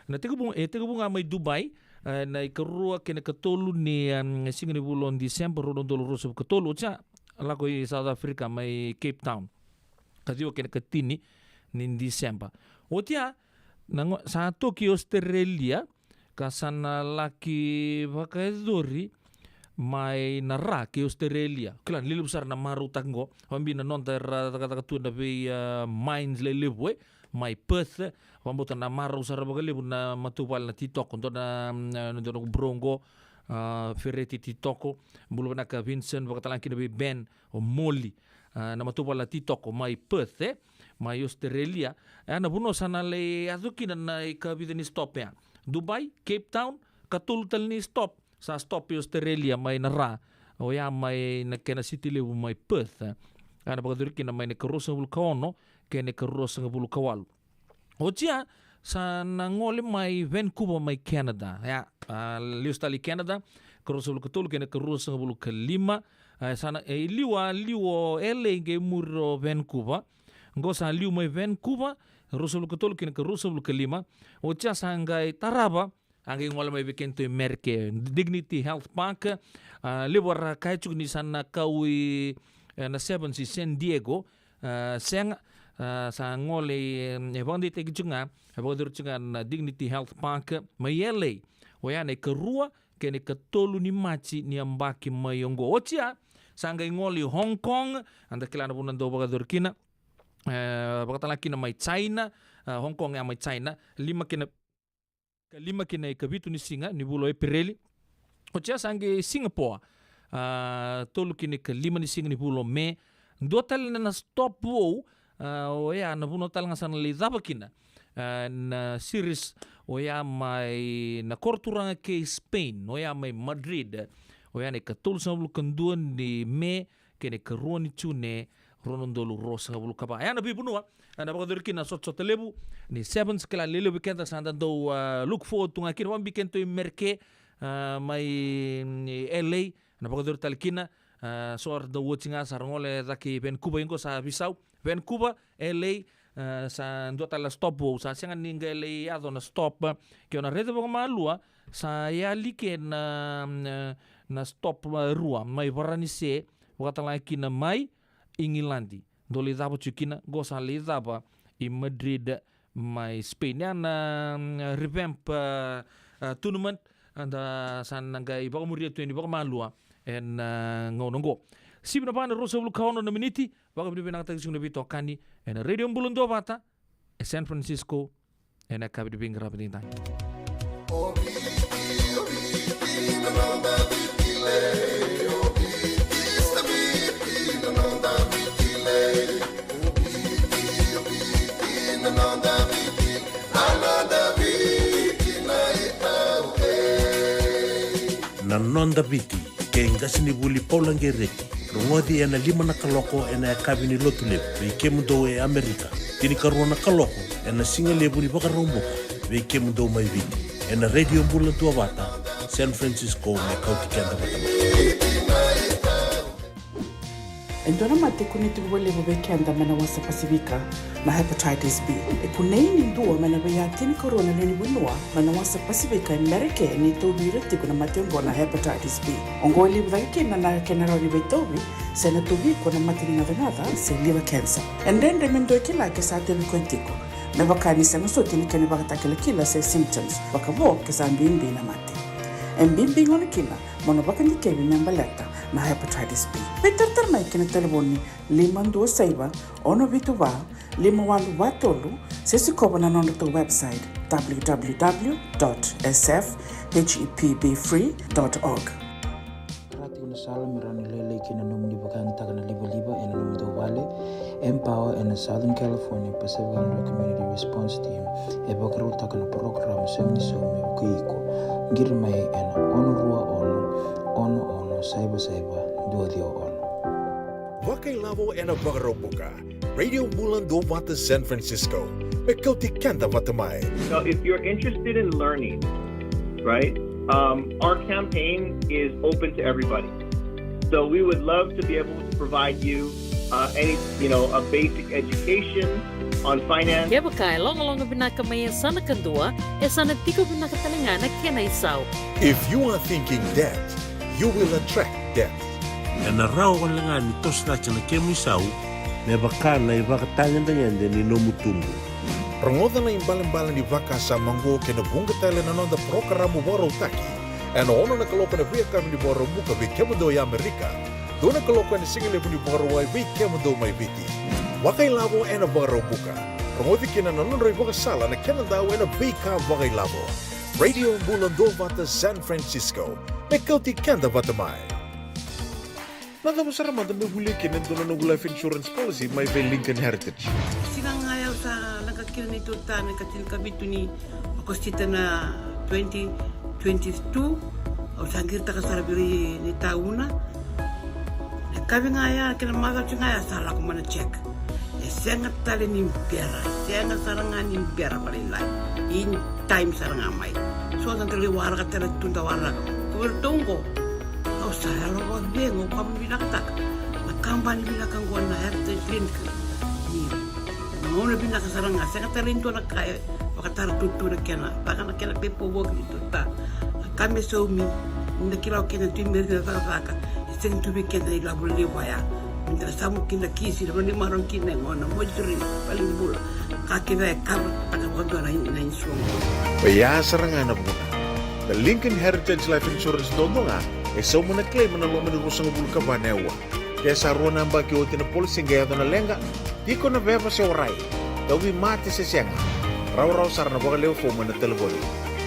Na tekivu, e tekivu ga mai Dubai, e, na ikarua kei na ikatolu ni, em, siga ni vula o December, rua na udolu ruasagavulu ka tolu, oti ya, lako i South Africa mai Cape Town. Ka ciwa kei na ikatini ni December. Oti ya, na qo, sa toki Australia, ka sa na laki vakayacori mai na ra kei Australia. Kila, ni levu sara na marautaki qo. Vakabibi na noda era cakacaka tu ena vei, a, mines lelevu, e, mai Perth. Vakabauta na marau sara vakalevu na matavuvale na Titoko. Dua na, na, na dua na bro qo, a, Fereti Titoko. Bula vinaka Vincent, vakatalega kina vei Ben, o Moli. A, na matavuvale na Titoko mai Perth, e, mai Australia. E, na vanua sa na lai yaco kina na ikavica ni stop ya. Dubai, Cape Town, ikatolu tale ni stop. Sa stop i Australia mai na ra, oya mai na kena siti levu mai Perth. A na vakayacori kina mai na ikaruasagavulu ka ono kei na ikaruasagavulu ka walu. Oti ya, sa na gole mai Vancouver mai Canada. Ia, a, lesu tale i Canada, ikaruasagavulu ka tolu kei na ikaruasagavulu ka lima. A, sa na, e, liu a, liu o L A qai muri o Vancouver. Qo sa liu mai Vancouver, ruasagavulu ka tolu kei na ikaruasagavulu ka lima. Oti ya sa qai tarava, a qai gole mai vei kedatou i Merika, Dignity Health Park. A, levu era kaya tiko ni sa na kau i, e, na Sevens i San Diego. A, sega, a, sa gole i, e, vakadeitaki tiko ga, e vakayacori tiko ga na Dignity Health Park mai L A. Oya na ikarua kei na ikatolu ni Maji ni yabaki mai oqo. Oti ya, sa qai gole i Hong Kong, eda kila na vanua dau vakayacori kina. E, vakatalega kina mai China, a, Hong Kong ya mai China, lima kei na ikalima kei na ikavitu ni siga ni vula o Epereli. Oti ya sa qai Singapore, a, tolu kei na ikalima ni siga ni vula o Me. Dua tale na stop vou, a, oya na vanua tale ga sa na lai cava kina, a, na series, oya mai na koroturaga kei Spain, oya mai Madrid. Oya na ikatolusagavulu ka dua ni Me, kei na ikarua ni June, rua na udolu ruasagavulu ka va. Ia na veivanua, a, na vakayacori kina na sotasota levu ni Sevens, kila lelevu vei keda sa da dau, a, look forward tu ga kina, vakabibi kedatou i Merika, a, mai, mm, L A, na vakayacori tale kina, a, so era dau oti ga, sa ra gole cake i Vancouver, qo sa veisau. Vancouver, L A, a, sa dua tale na stop vou, sa sega ni qai lai yaco na stop, ke o na raica vakamalua, sa yali ke na, na, na stop, a, rua, mai Varanise, vakatalega kina mai Igiladi. Dou lai cava tiko kina, qo sa lai cava i Madrid mai Spain. Ia na, mm, revamp, a, a, tournament, eda sa na qai vakamuria tu yani vakamalua ena, a, gauna oqo. Sivi na va na ruasagavulu ka ono na miniti, vakavinavinakataki tiko na veitokani ena Radio Bula Duavata, e San Francisco, ena yakavi ni veiqaravi edaidai. Na Noda Viti, kei qasenivuli Paula Qereti. Rogoci ena lima na kaloko ena yakavi ni Lotulevu vei kemudou e Amerika. Tinikarua na kaloko ena sigalevu ni Vakaraubuka vei kemudou mai Viti. Ena Radio Bula Duavata, San Francisco, me kauti keda vata mai. E dua na mate e kunei tiko vakalevu vei keda mai na wasa Pasifika, na hepatitis B. E kunei ni dua mai na veiyaya tinikarua na lewe ni vanua mai na wasa Pasifika e Merika ni tauvi ira tiko na mate oqo na hepatitis B. Oqo e levu cake kina na kena rawa ni veitauvi, se na tauvi iko na mate ni gacagaca se liver cancer. E dredre me dua e kila ke sa tauvi koya tiko, me vaka ni sega soti na kena ivakatakilakila se symptoms, vakavo ke sa bibi na mate. E bibi gona kina mo na vakadikevi me baleta na hepatitis B. Veitaratara mai ki na talevoni lima dua saiva, ono vitu va, lima walu va tolu, se sikova na nodratou website, w w w dot s f h e p b free dot org. Tara tiko na sala me rawa ni lailai kina na nomuni vakayagataka na livaliva ena nomudou vale. Empower ena Southern California Pacific Islander Community Response Team e vakarautaka na parokaramu Saumi ni Saumi me vukei iko. Qiri mai ena ono rua ono, ono ono saiva saiva, dua ciwa ono. Vakailavo ena Vakaraubuka. Radio Bula Duavata San Francisco. Me kauti keda vata mai. So if you're interested in learning, right, um, our campaign is open to everybody. So we would love to be able to provide you uh, any, you know, a basic education on finance. Kevaka e logaloga vinaka mai e sa na kadua, e sa na tiko vinaka tale ga na kena isau. If you are thinking debt, you will attract debt. Ena rawa wale ga ni toso cake na kemu isau me vaka na ivakatagedegede ni nomu tubu. Rogoca na ibalebale ni vakasama oqo kei na vuqa tale na noda parokaramu vakarautaki ena ono na kaloko ena veiyakavi ni Vakaraubuka vei kemudou e Amerika, dua na kaloko ena sigalevu ni Vakarauwai vei kemudou mai Viti. Vakailavo ena Vakaraubuka. Rogoci kina na nodra ivakasala na kenadau ena veika vakailavo. Radio Bula Duavata San Francisco. Me kauti keda vata mai. Na cava sara mada meu volia kina e dua na noqu life insurance policy mai vei Lincoln Heritage? Siga ga ya au sa leqa kina neitou ta na ikatinikavitu ni Okosita na twenty twenty-two. Au sa qiritaka sara vei ira na itauna. Na ikavi ga ya kei na macawa tiko ga ya sa lako mai na check. E sega tale ni bera, sega sara ga ni bera vakalailai. In time sara ga mai. So da dau lai waraka tale tu da waraka. Ko vei iratou oqo, au sa yalo vakacegu, au vakavinavinakataka na kabani vinaka oqo na Heritage Lincoln. Ni na gauna vinaka sara ga, sega tale ni dua na ka e vakatara tutu na kena, vaka na kena pepa voki ni tuta. Na ka me saumi, ni da kila o kena tu i meri na cakacaka, e sega tu vei keda na ilavo lelevu vaya. Ni da samu kina kisi, na vanua ni marau kina e gona, moituri, valenibula. Ka kece e kava taka vakadua na, na insurance. Oya sara ga na vuna. Na Lincoln Heritage Life Insurance dodonu ga, e sauma na claim ena loma ni ruasagavulu ka va na aua. Ke sa rua na yabaki oti na policy qai yaco na leqa, tiko na veva se warai, tauvimate se sega, rawarawa sara na vakalewe fomu ena talevoni.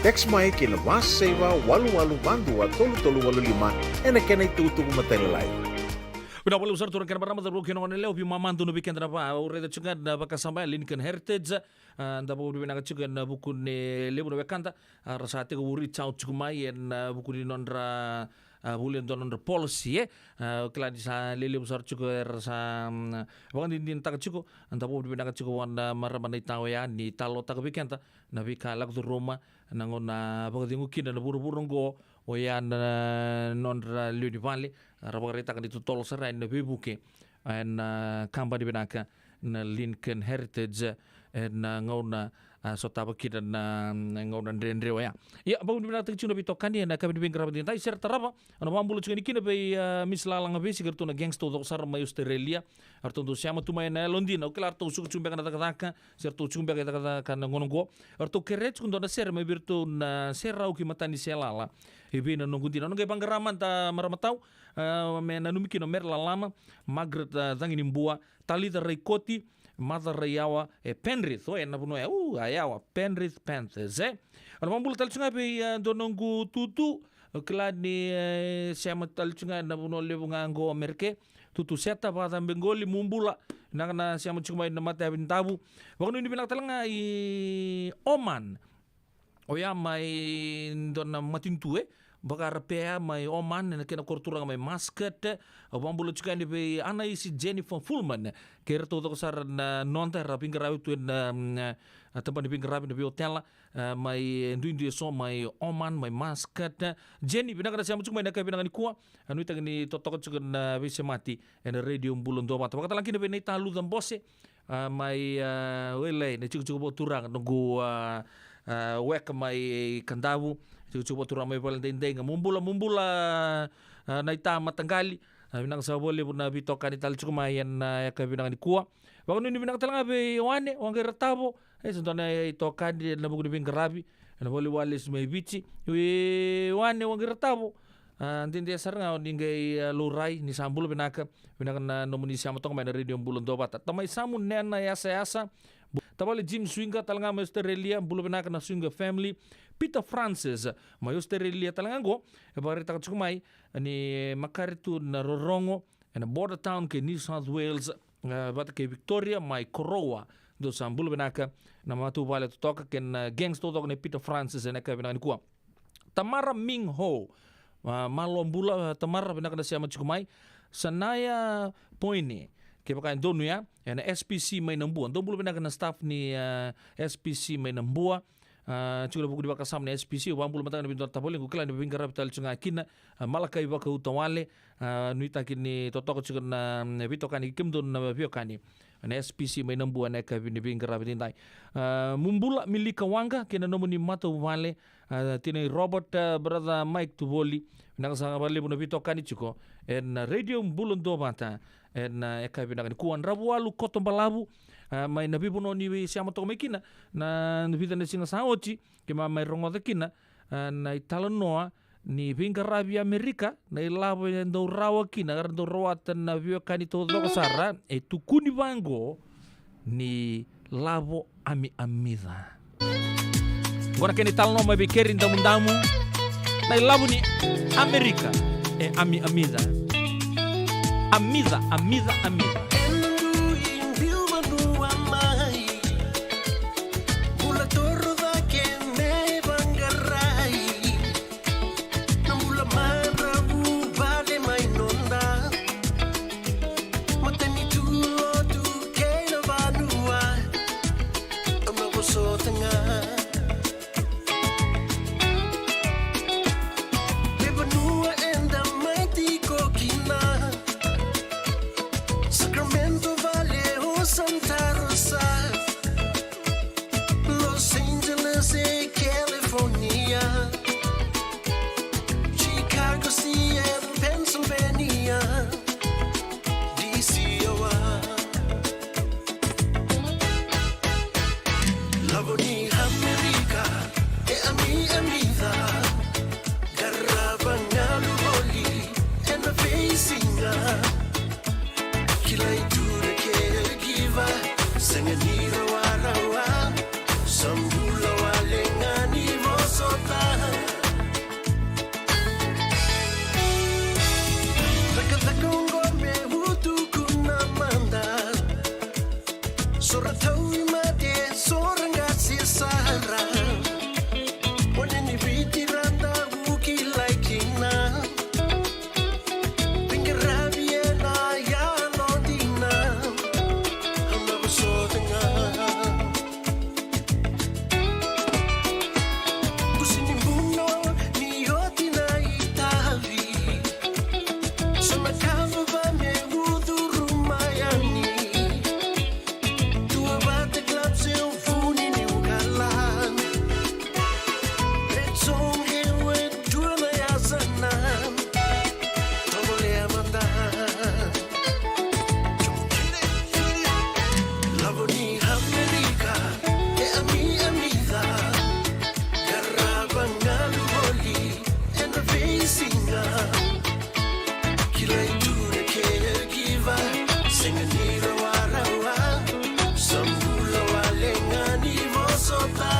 Text mai ki na va saiva walu walu va dua tolu tolu walu lima ena kena itukutuku matailalai. Vinaka vakalevu sara turaga kei na marama, cauravou kei na goneyalewa, veimamaduataki vei keda na va, au raica tiko ga na vakasama ya Lincoln Heritage. A, da vakavinavinaka tiko ena vuku ni levu na wekada, a, ra sa tekivu reach out tiko mai ena, a, vuku ni nodra, a, vuli e dua na nodra policy, e. A, au kila ni sa lelevu sara tiko era sa, mm, vakadinadinataka tiko, da vakavinavinaka tiko vua na marama naita oya ni talanoataka vei keda na veika e lako curuma na gauna vakacegu kina na vuravura oqo, oya na nodra lewe ni vale, ra vakaraitaka ni totolo sara yani na veivuke ena, a, kabani vinaka na Lincoln Heritage, ena, a, gauna, a, sotava kina na, na gauna dredre oya. Ia, vakavinavinakataki tiko na veitokani ena yakavi ni veiqaravi edaidai, se ra tarava, au na vakabula tiko yani kina vei, a, Miss Lalaga Vesi kei ratou na gangster taucoko sara mai Australia. Eratou dau sema tu mai ena yalodina, au kila eratou suka tiko beka na cakacaka, se ratou tiko beka e cakacaka na gauna oqo. Eratou kerea tiko dua na sere mai vei iratou na Serau kei Mataniselala. E vei na noqu dina. Au na qai vaqara mada, marama tau, a, me nanumi kina o Mere Lalama, Margaret, a, Caginibua, Talitha Raikoti, Maca Raiyawa, e Penrith, o, ena vanua ya, u, a yawa, Penrith Panthers, e. Au na vakabula tale tiko ga vei, a, dua noqu tutu, au kila ni, e, sema tale tiko ga ena vanua levu ga oqo Amerika, Tutu Seta, vakacabe qoli, mu bula. Vinaka na sema tiko mai na matayavi ni Davu. Vakanuinui vinaka tale ga i Oman. Oya mai dua na matanitu, e, vaka Arapea mai Oman, ena kena koro turaga mai Muscat. Au vakabula tiko yani vei Anaisi Jennifer Fullman kei iratou taucoko sara na noda era veiqaravi tu ena, mm, a, tabana ni veiqaravi, na veiotela, a, mai duidui eso mai Oman, mai Muscat. Jenny, vinaka na sema tiko mai na yakavi vinaka nikua. A, nuitaki ni totoka tiko na veisemati ena Radio Bula Duavata. Vakatalega kina vei Naita Luca Bose, a, mai, a, Wailae, na itikotiko vakaturaga, noqu, a, a, weka mai Kadavu, itikotiko vakaturaga mai Valedaidaiga. Mu bula, mu bula, a, Naita Mataqali. A, vinaka saka vakalevu na veitokani tale tiko mai ena, a, yakavi vinaka nikua. Vakanuinui vinaka tale ga vei Wane Waqairatavo, e, sa dua na itokani ena vuku ni veiqaravi ena valeniwalesi mai Viti. Wane Waqairatavo, a, dede sara ga o ni qai, a, laurai, ni sa bula vinaka. Vinaka na nomuni sema toka mai na Radio Bula Duavata. Tamai Samu, Nena Yasayasa, bu-, tavale Jim Suiga tale ga mai Australia, bula vinaka na Suiga family. Peter Francis mai Australia tale ga oqo, e vakaraitaka tiko mai ni makare tu na rorogo ena border town kei New South Wales. e, vata kei Victoria mai Koroua. Dou sa bula vinaka na matavuvale totoka kei na, e, gangs totoka nei Peter Francis ena yakavi vinaka nikua. Tamara Ming Ho. A, malo bula, a, Tamara, vinaka na sema tiko mai. Sanaya Poini, kevaka e donu ya, ena S P C mai Nabua. Dou bula vinaka na staff ni, a, S P C mai Nabua. A, tiko na vuku ni vakasama na S P C, au vakabula mataka na veidola tavalequ, kila ni veiqaravi tale tiko ga kina. A, Malakai Vakautawale, a, nuitaki ni totoka tiko na, mm, veitokani kei kemudou na veiwekani na S P C mai Nabua ena yakavi ni veiqaravi edaidai. A, mo bula Milika Waqa kei na nomuni matavuvale, a, tinai Robert, a, brother Mike Tuvoli, vinaka sara vakalevu na veitokani tiko ena Radio Bula Duavata ena yakavi vinaka nikua. Dravualu Kotobalavu, a, mai na veivanua ni veisema toka mai kina na vica na siga sa oti, keimami mai rogoca kina, a, na italanoa ni veiqaravi Amerika, na ilavo e dau rawa kina, era dau rawata na veiwekani taucoko sara, e tukuni vaqo ni lavo amiamica. Qo na kena italanoa mai vei Keri Damudamu, na ilavo ni Amerika e amiamica. Amica, amica, amica. Ena dui biu vanua mai, bula toro cake me vaqarai. Na bula marau vale mai noda, matanitu, lotu kei na vanua. Au na vosota ga. Me vanua eda mai tiko kina, Sacramento vale o Santa Rosa, Los Angeles e California, Chicago, Seattle, Pennsylvania, D C, Iowa. Lavo ni Amerika e amiamica, qarava galu voli ena veisiga. Kilai tu na caregiver, sega ni rawarawa, sa bula wale ga ni vosota. Cakacaka oqo me utuku na mada, so ra tauvimate, so ra qase sara. Wane ni Viti ra dau kilai kina. Veiqaravi ena yalo dina, au na vosota ga. Kusi ni buno ni oti na itavi, so na ka vava me ucuru mai yani. Duavata Club, Silver Spoon, New Holland. Red Zone, Hayward, Dua na yasana. Tovolea mada. Lavo ni Amerika e amiamica, qarava galu voli ena veisiga. Kilai tu na caregiver, sega ni rawarawa, sa bula wale ga ni vosota.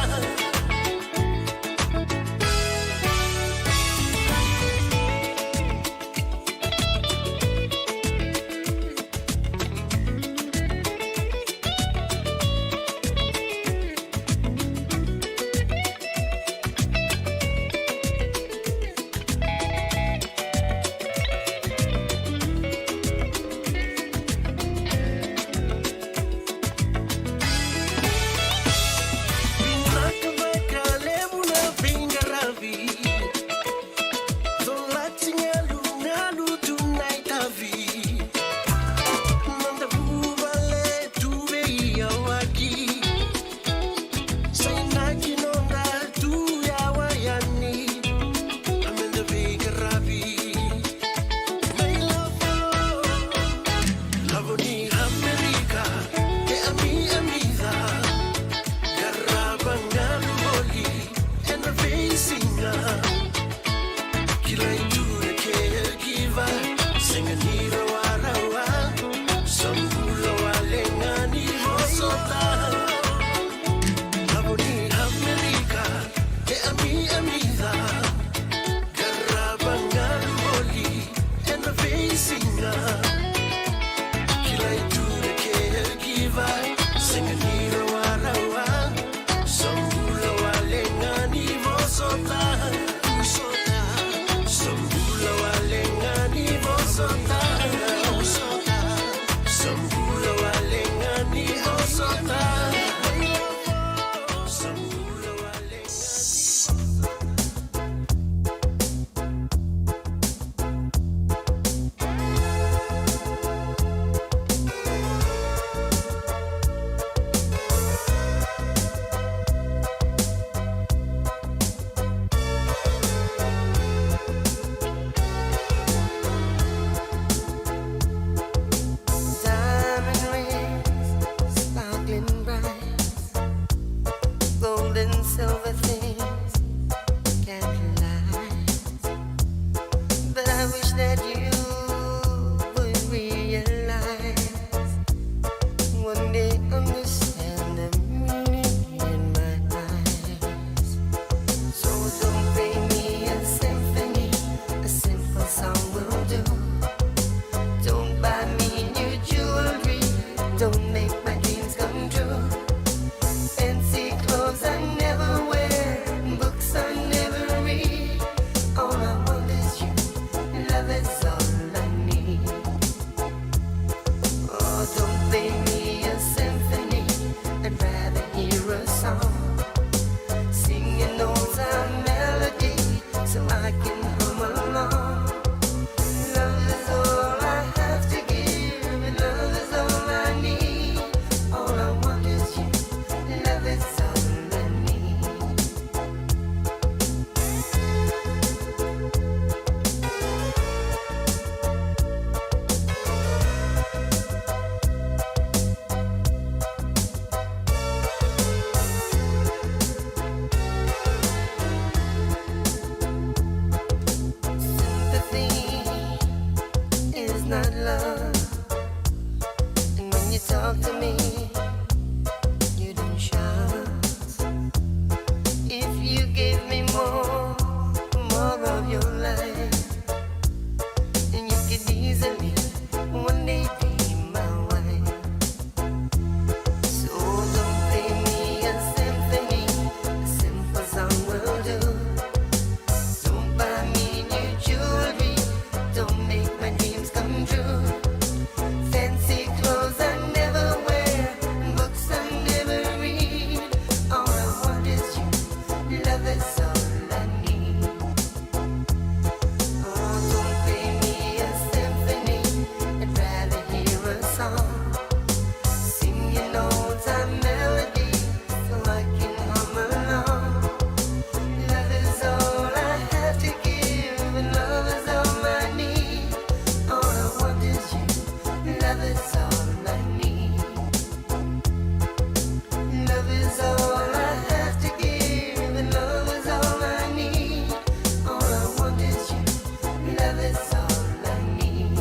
Love is all I need.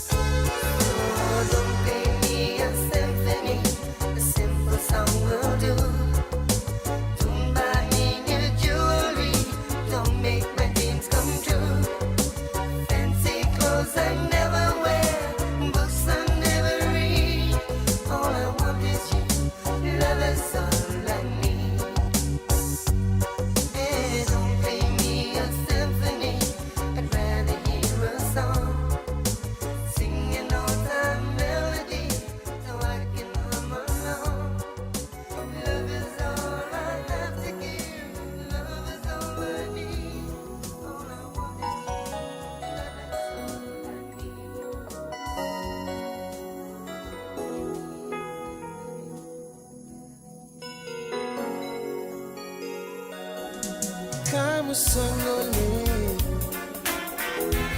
Oh, don't play me a symphony. A simple song will do. Don't buy me new jewelry. Don't make my dreams come true. Fancy clothes I never wear. Books I never read. All I want is you. Love is all I need. Hey, don't play me a symphony. I'd rather hear a song. Sing an old time melody so I can hum along. Love is all I have to give. Love is all I need. All I want is you. Love is all I need. Kamu sa gole,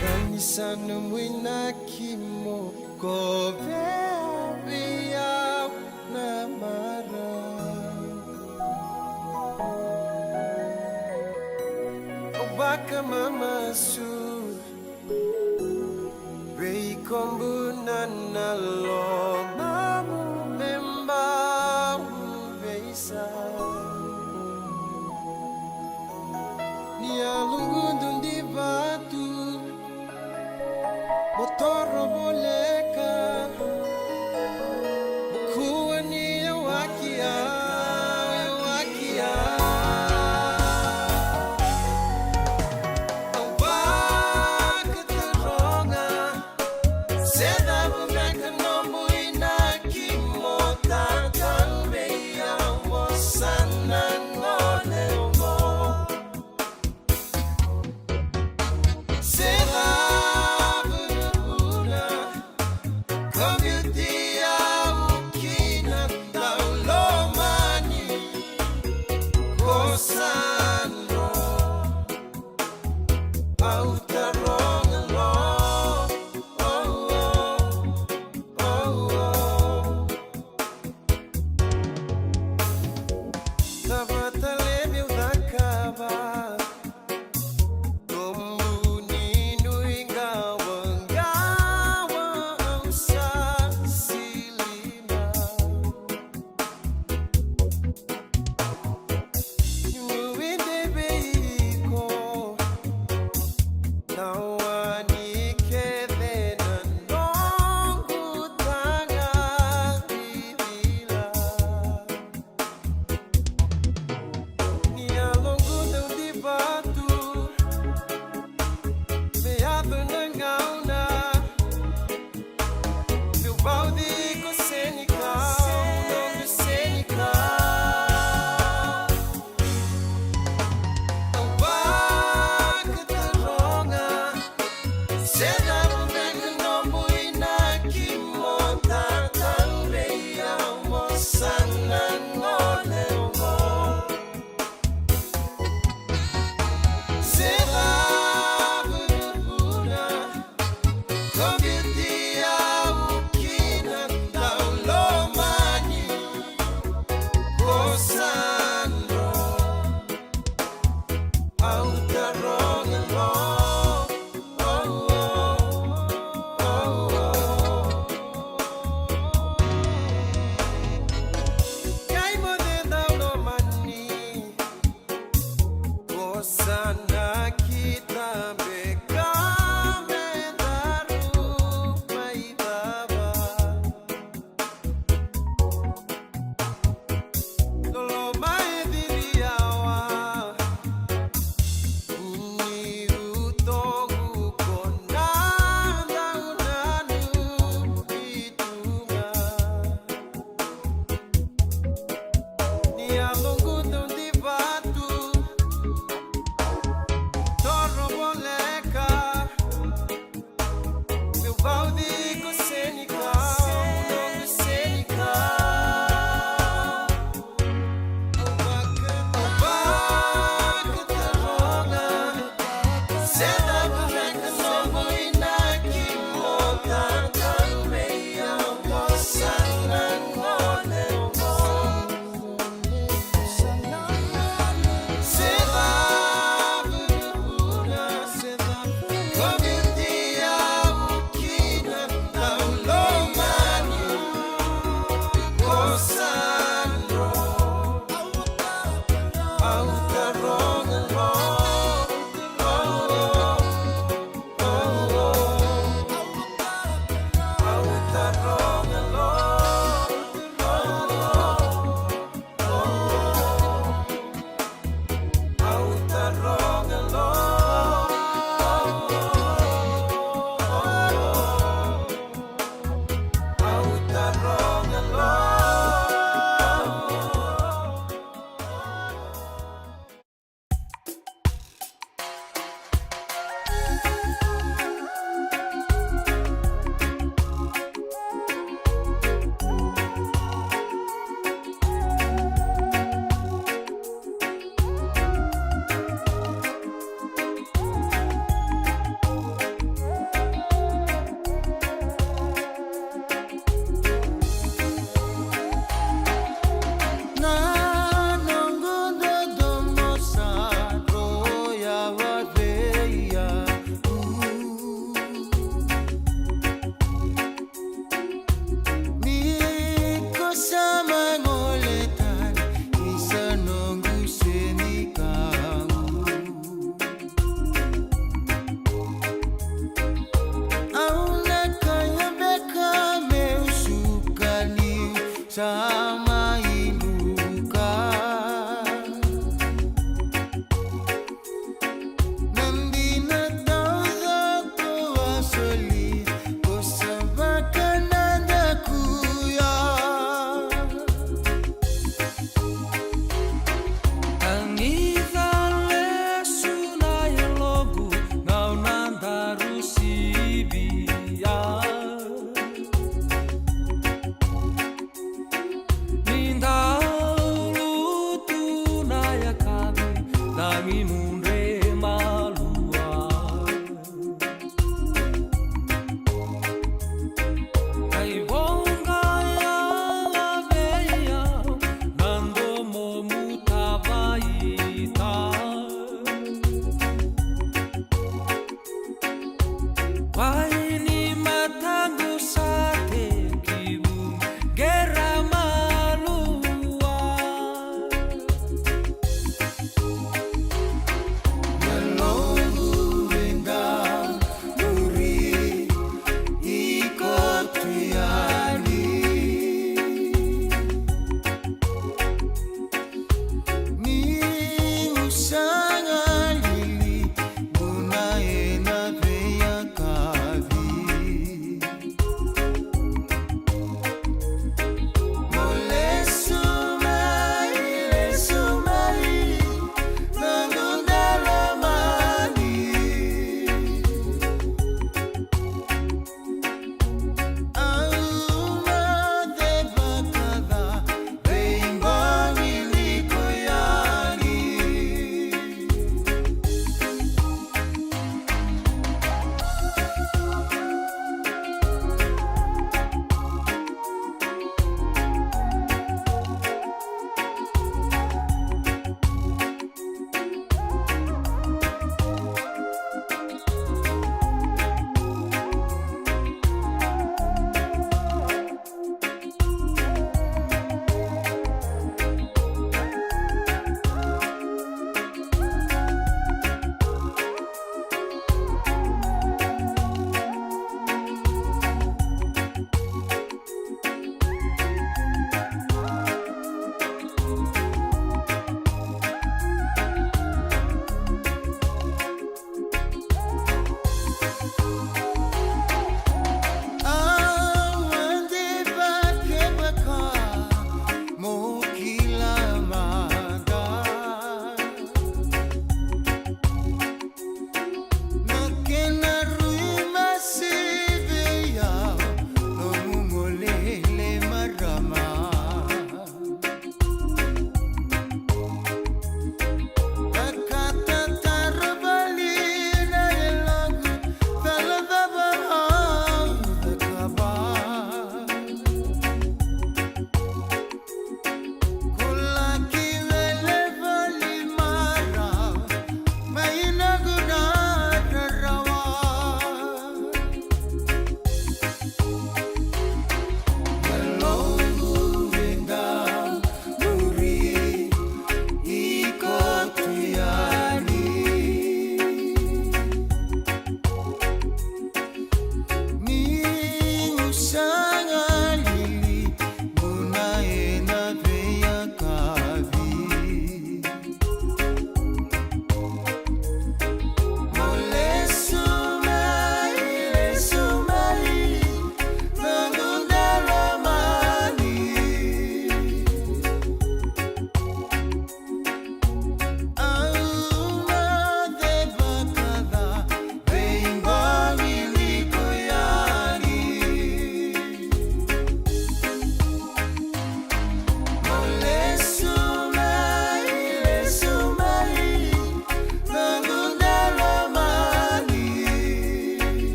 ka ni sa nomu inaki mo kovea vei au na marau. Au vakamamasu vei kobu na, na lomamu me bau veisau. Ni yaloqu dau divatu, mo toro voleka, mo kua ni yawaki au, yawaki au. Au vakataroga, se cava beka nomu inaki mo tatau vei au, mo sa na gole oqo. Se cava na vuna ka biuti au kina, daulomani, ko sa no. Au taroga lo, oh, oh, oh, oh. Cava tale meu cakava? Nomu ni nuiqa vaqawa au sa sili mai. Niu nuidei vei iko, na wani kece na noqu taga vivila. Ni yaloqu dau divatu, me yaco na gauna meu vauci iko senikau, noqu senikau. Au vakataroga, se cava beka nomu inaki mo tatau vei au, mo sa na gole oqo. Se cava na vuna ka biuti au kina, daulomani, ko sa no. Au taroga lo, oh, oh, oh, oh. Qai moce daulomani, ko sa nakita beka me daru mai cava. Loloma e ciri au a, niu toqu ko na dau nanumi tu ga. Ni yaloqu dau divatu, Na noqu dodomo sa roya vaveia. Ni ko sa mai gole tani, ni sa noqu senikamu. Au na kaya beka meu suka niu sa mai luka. Na dina taucoko a soli, ko sa vakanadakuya. Tanica lesu na yaloqu, gauna daru sivia. Ni dau lutu na yakavi, tagi mudre malua. Kai voqa ya vei au, na domomu tavaita. Wai ni mataqu sa tekivu, qera malua.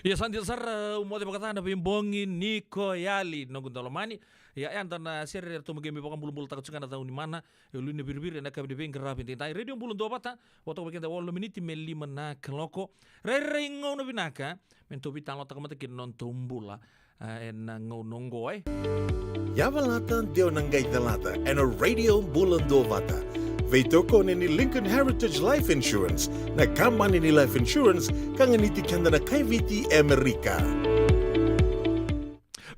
Ia sa dina sara, au moce vakaca na veibogi ni koyali noqu daulomani. Ia eda na sere era tomo qai mai vakabulabulataka tiko ga na cau ni mana. E ulu ni viriviri ena yakavi ni veiqaravi edaidai. Radio Bula Duavata, vo toka vei keda walu na miniti me lima na kaloko. Rairai gauna vinaka me tou veitalanoataka mada kina na nodatou bula, a, ena gauna oqo, e. Yavalata, dewa na qai calata ena Radio Bula Duavata. Veitokoni ni Lincoln Heritage Life Insurance, na kabani ni life insurance ka ganiti keda na kaiviti e Amerika.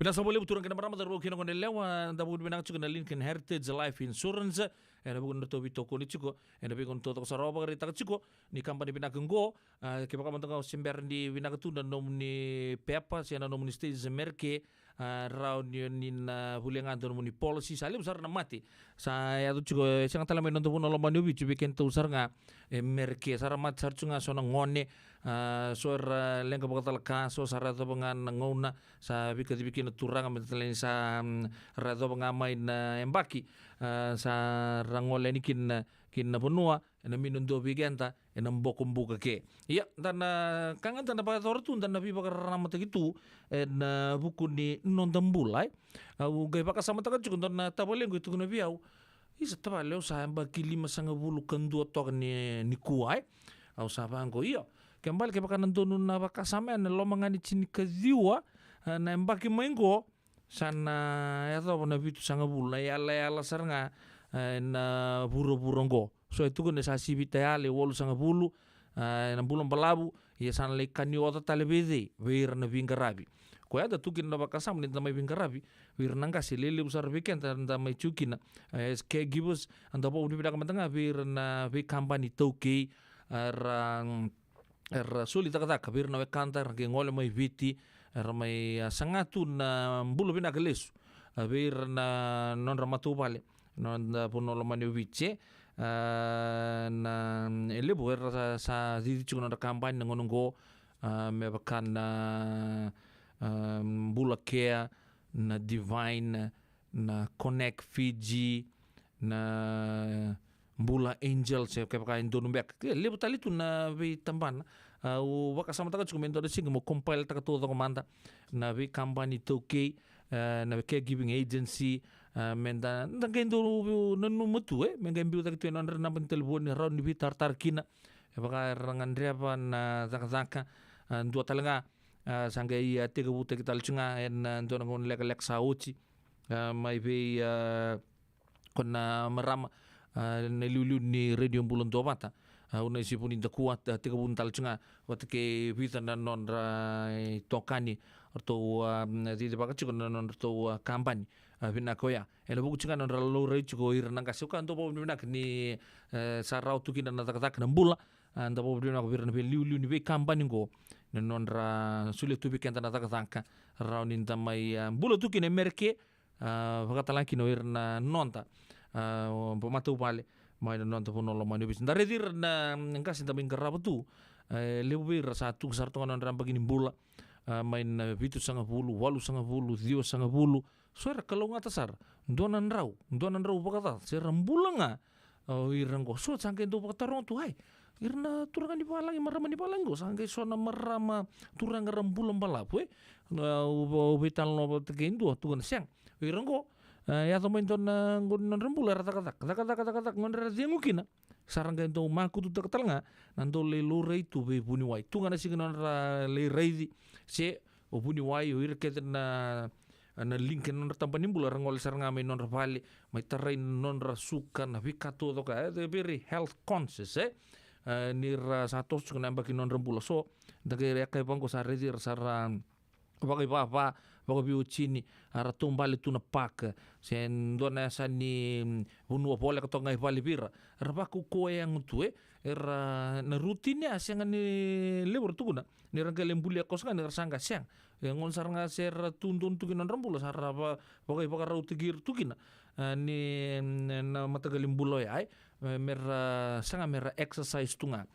Vinaka saka vakalevu turaga kei na marama, cauravou kei na goneyalewa, da vakavinavinaka tiko na Lincoln Heritage Life Insurance ena vuku ni nodratou veitokoni tiko ena veigauna taucoko sara. Au vakaraitaka tiko ni kabani vinaka oqo, a, kevaka mada ga o se bera ni vinaka tu na nomuni pepa se na nomuni status e Merike, a, rawa ni, ni na volia ga dua nomuni policy. Sa levu sara na mate sa yaco tiko, e sega tale mai noda vanua lomani o Viti, vei kedatou sara ga e Merike. Sa ra mate sara tiko ga so na gone, a, so era leqa vakacalaka, so sa ra yacova ga na gauna sa veikacivi kina na turaga, me tale ni sa, mm, ra yacova ga mai na yabaki, a, sa ra gole yani kina, kina vanua ena mini dua vei keda ena bokobuka ke. Ia, da na, ka ga da na vakayacora tu, da na veivakararamataki tu ena vuku ni noda bula, e. Au qai vakasamataka tiko, dua na tavalequ e tukuna vei au, isa tavale, au sa yabaki limasagavulu ka dua toka ni, nikua, e. Au sa vaqo, io. Ke bale kevaka na donu na vakasama ya, na loma ga ni tinikaciwa, e, na yabaki mai qo, sa na yacova na vitusagavulu na iyalayala sara ga, e, na vuravura oqo. So e tukuni sa sivita yale walusagavulu, e, na bula balavu, ia sa na lai kani oca tale vei cei? Vei ira na veiqaravi. Koya da tu kina na vakasama ni da mai veiqaravi vei ira na qase, lelevu sara vei keda da mai tu kina, e, as caregivers, da vakavinavinaka mada ga vei ira na veikabani taukei, e, ra, mm, era soli cakacaka vei ira na wekada, era qai gole mai Viti, era mai, a, saga tu na bula vinaka lesu, a, vei ira na nodra matavuvale, noda vanua lomani o Viti, e. A, na, e levu era sa, sa cici tiko na nodra kabani na gauna oqo, a, me vaka na, a, Bula Care, na Divine, na Connect Fiji, na Bula Angels, e kevaka e donu beka. Ke levu tale tu na veitabana. A, au vakasamataka tiko me dua na siga meu compile-taka taucoko mada na veikabani taukei, e, na caregiving agency, e, me da, da qai dau nanuma tu, e, me qai biu cake tu e nodra naba ni talevoni, rawa ni veitaratara kina. E vaka era gadreva na cakacaka, e, dua tale ga, e, sa qai, e, tekivutaki tale tu ga ena, e, dua na gauna lekaleka sa oti, e, mai vei, e, ko na marama, a, na iliuliu ni Radio Bula Duavata, a, Unaisi Vunidakua, a, tekivu tale tu ga vata kei vica na nodra, e, itokani, ratou, a, cicivaka tiko na nodratou, a, kabani, a, vinaka oya. Ena vuku tiko ga na nodra laurai tiko o ira na qase. Au ka dau vakavinavinaka ni, e, sa rawa tu kina na cakacaka na bula, a, da vakavinavinaka vei ira na veiliuliu ni veikabani oqo na nodra solia tu vei keda na cakacaka, rawa ni da mai, a, bula tu kina e Merike, a, vakatalega kina o ira na noda, a, matavuvale mai na noda vanua lomani o Viti. Da raici ira na, mm, qase da mai qarava tu, e, levu vei ira sa tuku sara toka na nodra yabaki ni bula, a, mai na vitusagavulu, walusagavulu, ciwasagavulu. So era kalougata sara, dua na drau, dua na drau vakacaca, se ra bula ga, a, o ira oqo. So sa qai dau vakataroga tu, ai, ira na turaga ni valagi, marama ni valagi oqo, sa qai so na marama, turaga ra bula balavu, e. Na, au, au veitalanoa vata kei dua, tukuna sega. O ira oqo, e, yaco mai dua na qo ni nodra bula, era cakacaka, cakacaka, cakacaka, gauna era cegu kina, sa ra qai dau makututaka tale ga na dau lai laurai tu vei vuniwai. Tu ga na siga nodra lai raici, se o vuniwai, o ira kece na, na liga kei na nodra taba ni bula, ra gole sara ga mai nodra vale, mai tarai na nodra suka, na veika taucoko, e, they're very health conscious, e. E, ni ra sa toso tiko na yabaki ni nodra bula. So da qai, e, kaya vaqo, sa raici ira sa ra vakaivava, vakaveiwatini, a, ra taubale tu na park, se dua na yasa ni, mm, vanua voleka toka ga i vale vei ira. Ra vakaukauwa yago tu, e. Era, na routine ya sega ni levu ra tukuna ni ra qai lai bulia koso ga ni ra saqa, sega. E gauna sara ga se ra tu donu tu kina nodra bula, sa ra va-, vakaivakarautaki ira tu kina, a, ni, mm, na mataqali bula oya, e. Me, me ra saga me ra exercise tu ga.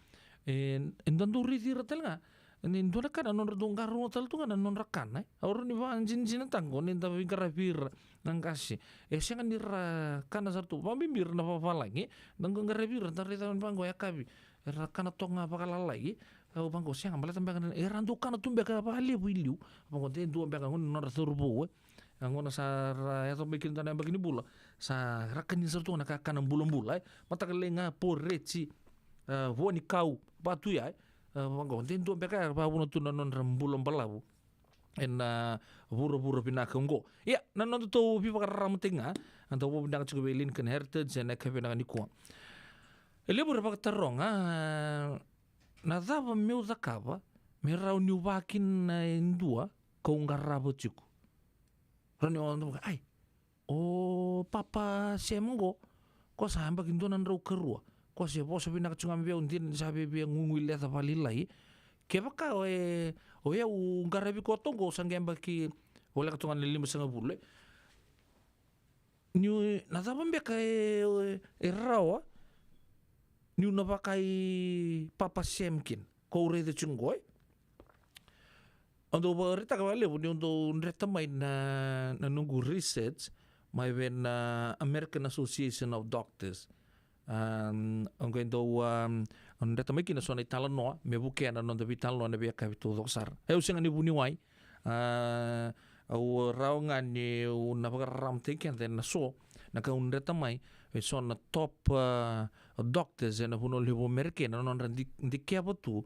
E, e da dau raici ira tale ga ni dua na ka na nodra dau qarauna tale tu ga na nodra kana, e. Au rawa ni vakajinajinataka qo ni da veiqaravi ira na qase, e sega ni ra kana sara tu, vakabibi ira na vavalagi, e. Da qai qaravi ira, da raica vaqo e yakavi, era kana toka ga vakalalai, e. Kau vaqo, sega, baleta beka na, era dau kana tu beka vakalevu i liu. Vaqo, de dua beka gona na nodra cauravou, e. A gona sa ra yaco mai kina dua na yabaki ni bula, sa ra kania sara tu ga na kakana bulabula, e. Mataka lailai ga, poreti, a, vua ni kau, va tu ya, e. A, vaqo, de dua beka era vakavuna tu na nodra bula balavu ena, a, vuravura vinaka oqo. Ia, na nodatou veivakararamataki ga, a, da vakavinavinaka tiko vei Lincoln Heritage ena yakavi vinaka nikua. E levu era vakataroga, a, na cava meu cakava me rawa niu vakina e dua kau qarava tiko. Rawa ni o, ai, o Papa Sam qo, ko sa yabaki dua na drau karua. Ko se vosa vinaka tiko ga mai vei au, dina ni sa via, via guiguileca vakalailai. Kevaka o, e, o yau qaravi koya toka qo, sa qai yabaki voleka toka ga na limasagavulu, e. Niu, na cava beka e, e, e rawa niu na vaka i Papa Sam kina, ko au raica tiko qo, e. Au dau vakaraitaka vakalevu niu dau dreta mai na, na noqu research mai vei na American Association of Doctors. Am, au qai dau, am, dreta mai kina so na italanoa me vukea na noda veitalanoa ena veiyakavi taucoko sara. E, au sega ni vuniwai. A, au rawa ga niu na vakararamataki keda ena so na ka au dreta mai vei so na top, a, doctors ena vanua levu Amerika, na nodra di-, dikeva tu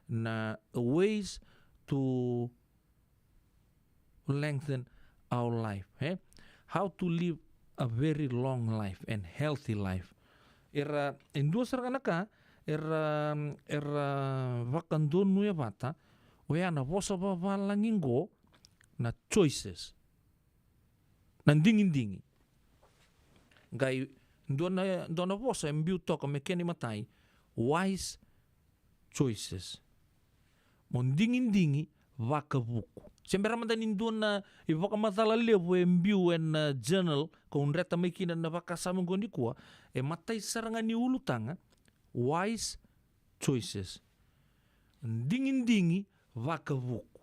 na ways to lengthen our life, e? How to live a very long life and healthy life. Era, e dua sara ga na ka era, era vakadonuya vata, oya na vosa vavalagi qo na choices. Na digidigi. Qai dua na, dua na vosa e biu toka me kena imatai, wise choices. Mo digidigi vakavuku. Se bera mada ni dua na ivakamacala levu e biu ena, a, journal, kau dreta mai kina na vakasama qo nikua, e matai sara ga ni ulutaga, wise choices. Digidigi vakavuku.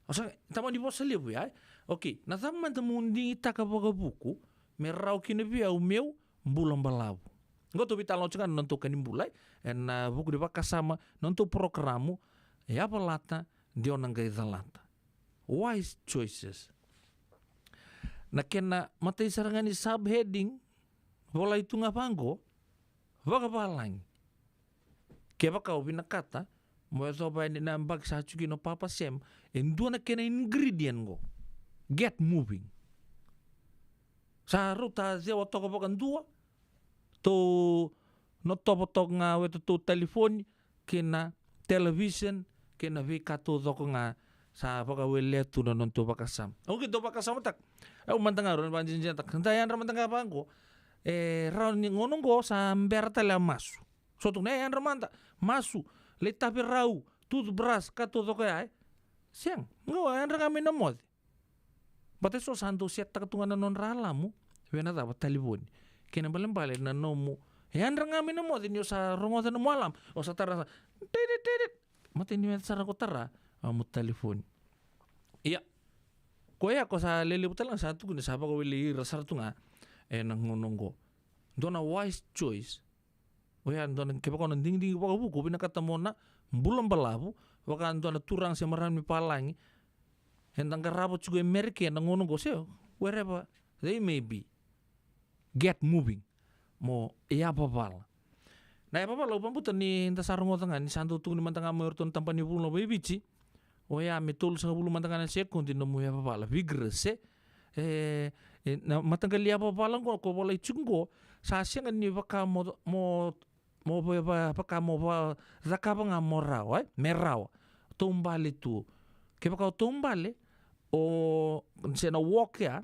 O sa, tamani vosa levu ya, e? Okei, na cava mada meu digitaka vakavuku me rawa kina vei au meu bula balavu? Qo tou veitalanoa tiko ga na nodatou ka ni bula, e? Ena, a, vuku ni vakasama, nodatou porokaramu, e yavalata, de o na qai calata. Wise choices. Na kena matai sara ga ni subheading, volai tu ga vaqo, vakavalagi. Kevaka o vinakata mo yacova yani na yabaki sa tiko kina o Papa Sam, e dua na kena ingredient qo. Get moving. Sa rauta cewa toka vakadua, tou na tovo toka ga o itatou talifoni, kei na television, kei na veika taucoko ga sa vakawelea tu na nodatou vakasama. Au qai dau vakasamataka. Au mada ga rawa ni vakadinadinataka. Da yadra mada ga vaqo. E rawa ni gauna qo sa bera tale a masu. So tukuna, e, yadra mada. Masu, lai tafe rau, toothbrush, ka taucoko ya, e. Sega. Qo, yadra ga mai na moce. Baleta eso sa dau set-taka tu ga na nodra alamu vei na cava, talivoni. Kena ibalebale na nomu, e yadra ga mai na moce ni o sa rogoca na nomu alamu, o sa tara sa, tidit, tidit. Matai ni meca sara ko tara, a, mo talivoni. Ia. Koya ko sa lelevu tale ga sa tukuni sa vakawelei ira sara tu ga ena gauna oqo. Dua na wise choice. Oya dua na, kevaka o na digidigi vakavuku, vinakata mo na bula balavu, vaka dua na turaga se marama ni palagi eda qarava tiko e Merika ena gauna oqo, se wherever they may be. Get moving. Mo yavavala. Na yavavala, au vakabauta ni da sa rogoca ga ni sa dau tukuni mada ga mai o iratou na tabana ni vula vei Viti. Oya me tolusagavulu mada ga na sekodi nomu yavavala. Vigorous, e? E, e, na mataqali yavavala oqo ko volai tiko oqo, sa sega ni vaka mo, mo, mo va, va, vaka mo va, cakava ga mo rawa, e? Me rawa. Taubale tu. Kevaka o taubale, o, se na walk ya,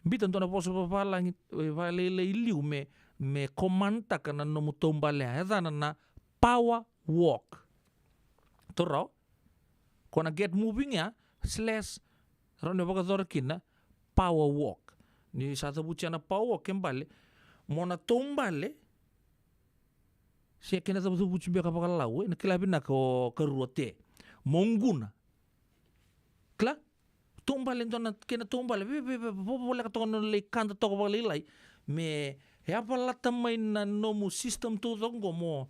biuta dua na vosa vavalagi, e, vakalailai i liu me, me command-taka na nomu taubale ya. E yacana na power walk. Tou rawa? Ko na get moving ya, slash, rawa ni vakayacora kina, power walk. Ni sa cavuti ya na power walk, ke bale, mo na taubale, se kena cavucavuti beka vakalau, e, na kila vinaka o karua te. Mo guna. Kila? Taubale dua na kena taubale, ve, ve, ve, vo, voleka toka na lai kada toka vakalailai. Me yavalata mai na nomu system taucoko oqo mo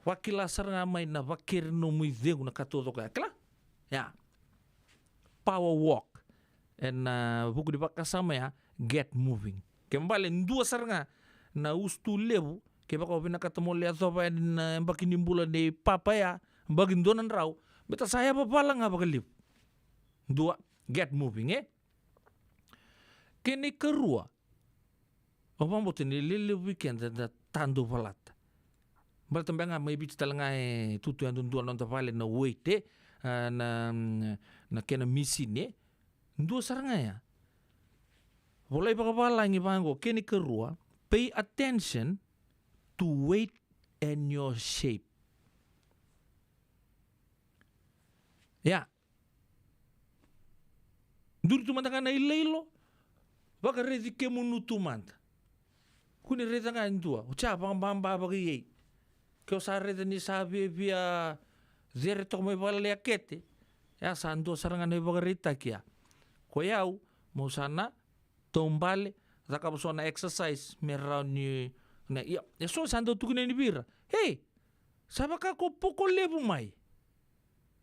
Vakila sara ga mai na vakere nomu icegu na ka taucoko ya. Kila? Ya. Power walk. Ena, ah, vuku ni vakasama ya, get moving. Ke bale dua sara ga na usutu levu, kevaka o vinakata mo lai yacova yani na yabaki ni bula nei papa ya, yabaki dua na drau, me ta sa yavavala ga vakalevu. Dua, get moving, e? Kena ikarua, au vakabauta ni lelevu vei keda da tadu valata. Baleta beka ga mai Viti tale ga e tutu yadudua na noda vale na weight, e, ah, na, na kena misini, e. Dua sara ga ya. Volai vakavalagi vaqo, kena ikarua, pay attention to weight and your shape. Ya. Duri tu mada ga na iloilo, vakaraici kemunu tu mada. Kua ni raica ga e dua, o sa vakababa vakaiyei. Ke o sa raica ni sa viavia cere toka mai vakalekete, ya sa dua sara ga na ivakaraitaki ya. Ko yau, mo sa na taubale, cakava so na exercise me rawa ni, na, ia, e so sa dau tukuna yani vei ira. Hei, sa vaka ko poko levu mai.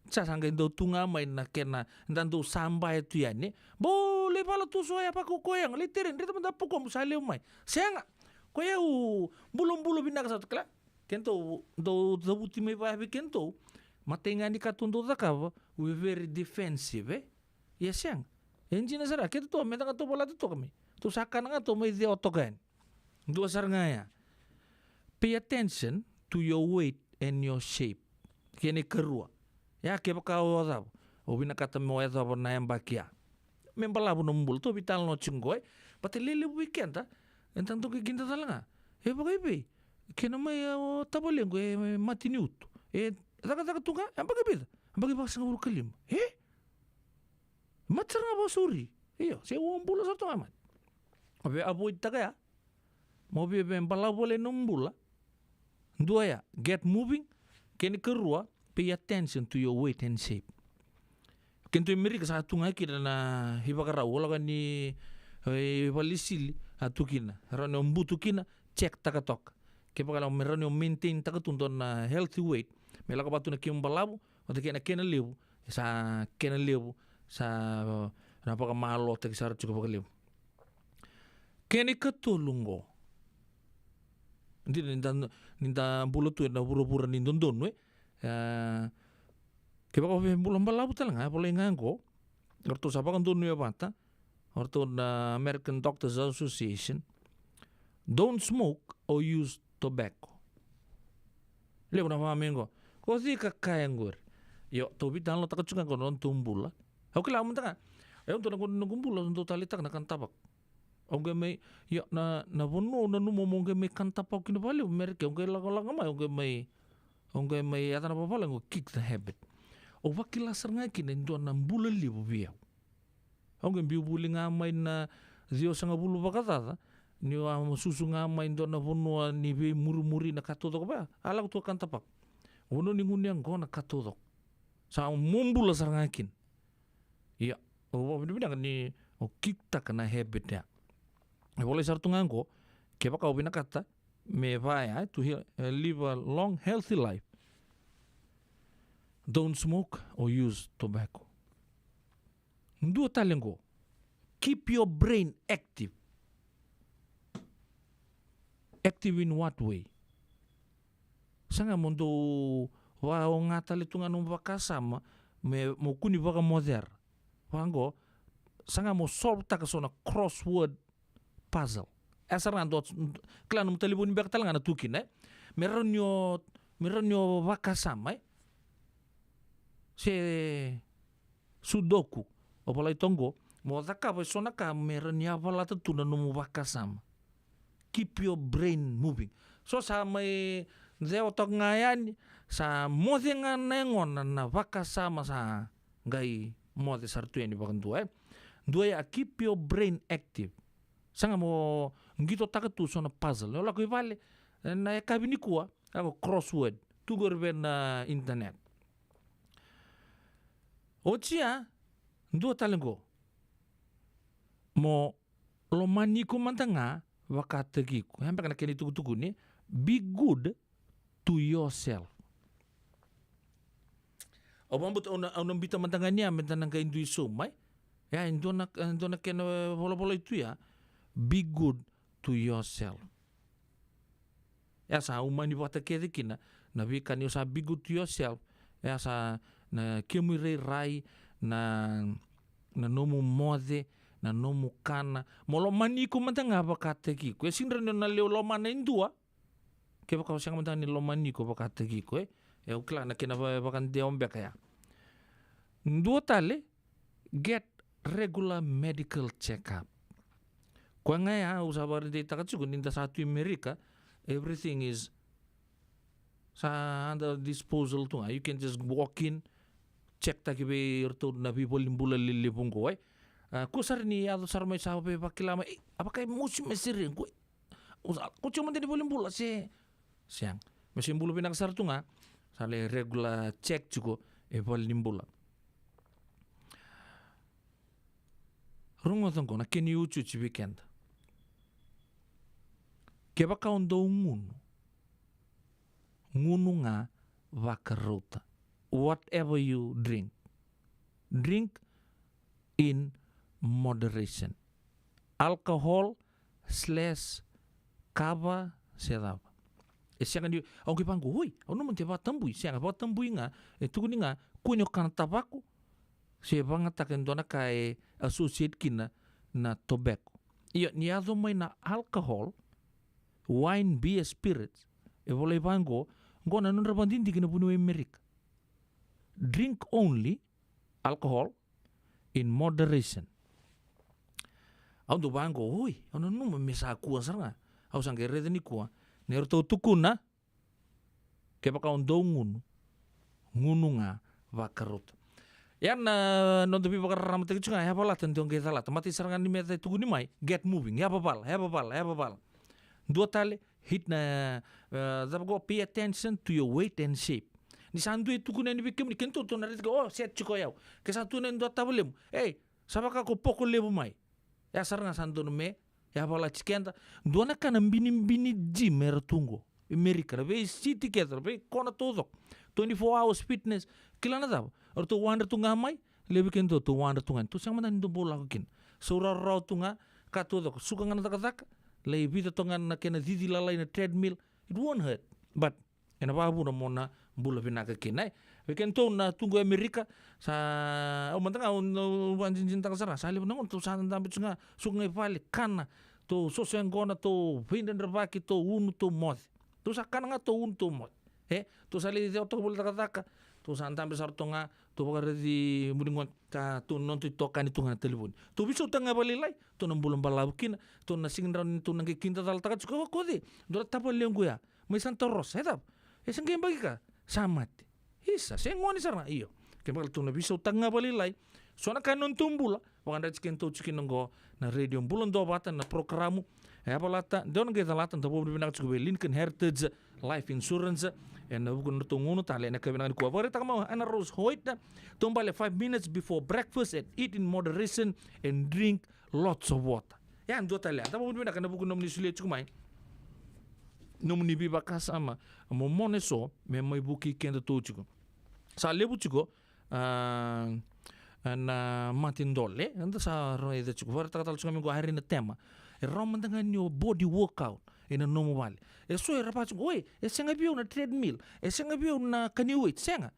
Sa, sa qai dau tu ga mai na kena, da dau sabaya tu yani. Bo, lai vala tu so ya vaka ko koya, lai tere, raica mada pokomu sa levu mai. Sega, ko yau bulabula vinaka sa tu kila. Kena dau, dau cavuti mai vaya vei kena dau. Matai ga ni ka tou dau cakava, we very defensive, e? Ia sega. E dina sara, keda tou, me da ga tou valata toka mai. Tou sa kana ga tou mai ceo toka yani. Dua sara ga ya. Pay attention to your weight and your shape. Kena ikarua. Ya kevaka o cava, o vinakata mo yacova na yabaki ya. Me balavu nomu bula, tou veitalanoa tiko qo, e. Baleta lelevu vei keda, eda dau qai kida tale ga. E vakaivei, kena mai, e, o tavalequ, e, e mate ni utu. E cakacaka tu ga, yabaki vica? Yabaki vasagavulu ka lima. E? Mate sara ga vakasauri. Io, se ua bula sara toka mate. O via avoid taka ya. Mo via, via balavu vale nomu bula. Dua ya, get moving. Kena ikarua, pay attention to your weight and shape. Kena tu e Merika sa tu ga kina na ivakarau, o lako ni, e, vale sili, a tu kina. Rawa ni o butu kina, check taka toka. Kevaka me rawa ni o maintain taka tu dua na healthy weight, me lako vata tu na kemu balavu vata kei na kena levu, sa kena levu, sa na vakamalotaki sara tiko vakalevu. Kena ikatolu qo. Dina ni da, ni da bula tu ena vuravura ni dodonu, e. E, kevaka o via bula balavu tale ga, e volai ga qo. O ratou sa vakadonuya vata o ratou na American Doctors Association, don't smoke or use tobacco. Levu na vaka mai qo. Ko cika kaya qori. Io, tou veitalanoataka tiko ga qo na nodatou bula. Au kila mada ga. Au dua na gauna ni noqu bula, au dau taleitaka na kana tavako. Au qai mai, io, na, na vanua au nanuma mo qai mai kana tavako kina vakalevu, Merika, au qai lakolako mai, au qai mai, au qai mai yaca na vavalagi qo kick the habit. Au vakila sara ga kina e dua na bula levu vei au. Au qai biu vuli ga mai na ciwasagavulu vakacaca, niu a susu ga mai dua na vanua ni veimurimuri na ka taucoko vaya, a lako tu a kana tavako. Vanua ni gunu yaqona ka taucoko. Sa mo bula sara ga kina. Ia, au vakavinavinaka ni au kick taka na habit ya. E volai sara tu ga qo, kevaka o vinakata me vaya, to he-, eh, live a long, healthy life. Don't smoke or use tobacco. Dua tale qo. Keep your brain active. Active in what way? Saga mo dou vakaoga tale tu ga nomu vakasama, me, mo kua ni vakamocera. Vaqo, saga mo solve taka so na crossword puzzle. E sara ga dua, kila nomu talevoni beka tale ga na tu kina, e? Me rawa ni o, me rawa ni o vakasama, e? Se sudoku, o volai toka qo, mo cakava e so na ka me rawa ni yavalata tu na nomu vakasama. Keep your brain moving. So sa mai ceo toka ga yani, sa moce ga na yagona na vakasama sa qai moce sara tu yani vakadua, e. Dua ya, keep your brain active. Saga mo qitotaka tu so na puzzle. O lako i vale, e, na yakavi nikua, lako crossword. Tu qori vei na internet. Oti ya, dua tale qo. Mo lomani iko mada ga vakataki iko. Ya beka na kena itukutukuni, be good to yourself. Au vakabauta, au na, au na biuta mada ga ni ya me da na qai dui sou mai. Ya, e dua na, e dua na kena volavolai tu ya. Be good to yourself. Ya sa umani vata kece kina na veika ni o sa be good to yourself. Ya sa na kemu irairai, na, na nomu moce, na nomu kana. Mo lomani iko mada ga vakataki iko. E sega ni rawa ni o na lewe lomana e dua kevaka o sega mada ga ni lomani iko vakataki iko, e. E, au kila na kena va-, vakadewa beka ya. Dua tale, get regular medical check-up. Koya ga ya, au sa vakadeitaka tiko ni da sa tu i Amerika, everything is sa under disposal tu ga. You can just walk in, check-taki vei iratou na veivalenibula lelevu qo, e. A, kua sara ni yaco sara mai sa vei vakila mai, "E, a vaka e mosi me sere qo, e. Au sa, ko tiko mada ni valenibula, se." Sega. Me se bula vinaka sara tu ga, sa lai regular check tiko e valenibula. Rogoca qo na kena iuciuci vei keda. Kevaka o dau gunu, gunu ga vakarauta. Whatever you drink, drink in moderation. Alcohol slash kava se cava. E sega ni, au qai vaqo, "Oi, au nanuma de vakatabui." Sega, vakatabui ga, e tukuni ga, kua ni o kana tavako, se vagataka e dua na ka e associate kina na tobacco. Io, ni yaco mai na alcohol, wine, beer, spirits, e volai vaqo, qo na nodra vakadidike na vuniwai Amerika. Drink only alcohol in moderation. Au dau vaqo, "Oi, au nanuma me sa kua sara ga." Au sa qai raica nikua ni ratou tukuna, kevaka o dau gunu, gunu ga vakarauta. Ya na noda veivakararamataki tiko ga, yavalata, dau qai calata. Matai sara ga ni me da tukuni mai, get moving, yavavala, yavavala, yavavala. Dua tale, hit na, e, cava qo, pay attention to your weight and shape. Ni sa dua e tukuna yani vei kemuni, keitou tou na raica, "O, set tiko yau." Ke sa tukuna yani dua tavalemu, "Ei, sa vaka ko poko levu mai." Ya sara ga sa dodonu me yavalati keda. Dua na ka na binibini gym era tu qo i Amerika, na veisiti kece, na veikona taucoko. Twenty-four hours fitness. Kila na cava? O ratou wadra tu ga mai, levu keitou tou wadra tu ga. Tou sega mada ni dau bau lako kina. Sauraurawa tu ga, ka taucoko. Suka ga na cakacaka, lai vica toka ga na kena cici lalai na treadmill. It won't hurt. But ena vakavuna mo na bula vinaka kina, e. Vei keitou na tu qo e Amerika, sa, au mada ga, au, au vakadinadinataka sara, sa levu na gauna tou sa dabe tu ga, suka ga i vale, kana, tou soso yaqona, tou veidredrevaki, tou unu, tou moce. Tou sa kana ga, tou unu, tou moce. E, tou sa lai cewa toka voli cakacaka, tou sa dabe sara toka ga, tou vakaraici buniqoni, ka tou, noda itokani tu ga na talevoni. Tou veisautaka ga vakalailai, tou na bula balavu kina, tou na sega ni rawa ni tou na qai kidacalataka tiko, "O, ko cei?" Dua na tavalequ ya mai Santa Rosa, e cava? E se qai yabaki ka sa mate. Isa, se gone sara ga, io. Kevaka tou na veisautaka ga vakalailai, so na ka na nodatou bula, vakayadrati keitou tiko kina qo na Radio Bula Duavata, na porokaramu, e, yavalata, dua na qai calata, da vakavinavinaka tiko vei Lincoln Heritage Life Insurance, ena vuku ni nodatou gauna tale, ena yakavi vinaka nikua. Vakaraitaka mai o Anna Rose Hoyt, taubale, five minutes before breakfast and eat in moderation and drink lots of water. Ya, dua tale ya. Da vakavinavinaka ena vuku ni nomuni solia tiko mai nomuni veivakasama momona eso me mai vukei kedatou tiko. Sa levu tiko, a, na matadole, eda sa raica tiko. Vakaraitaka tale tiko mai qo o Irina Tema. E rawa mada ga ni o body workout ena nomu vale. Eso era vaka tiko, "Oi, e sega vei au na treadmill, e sega vei au na kani weight." Sega.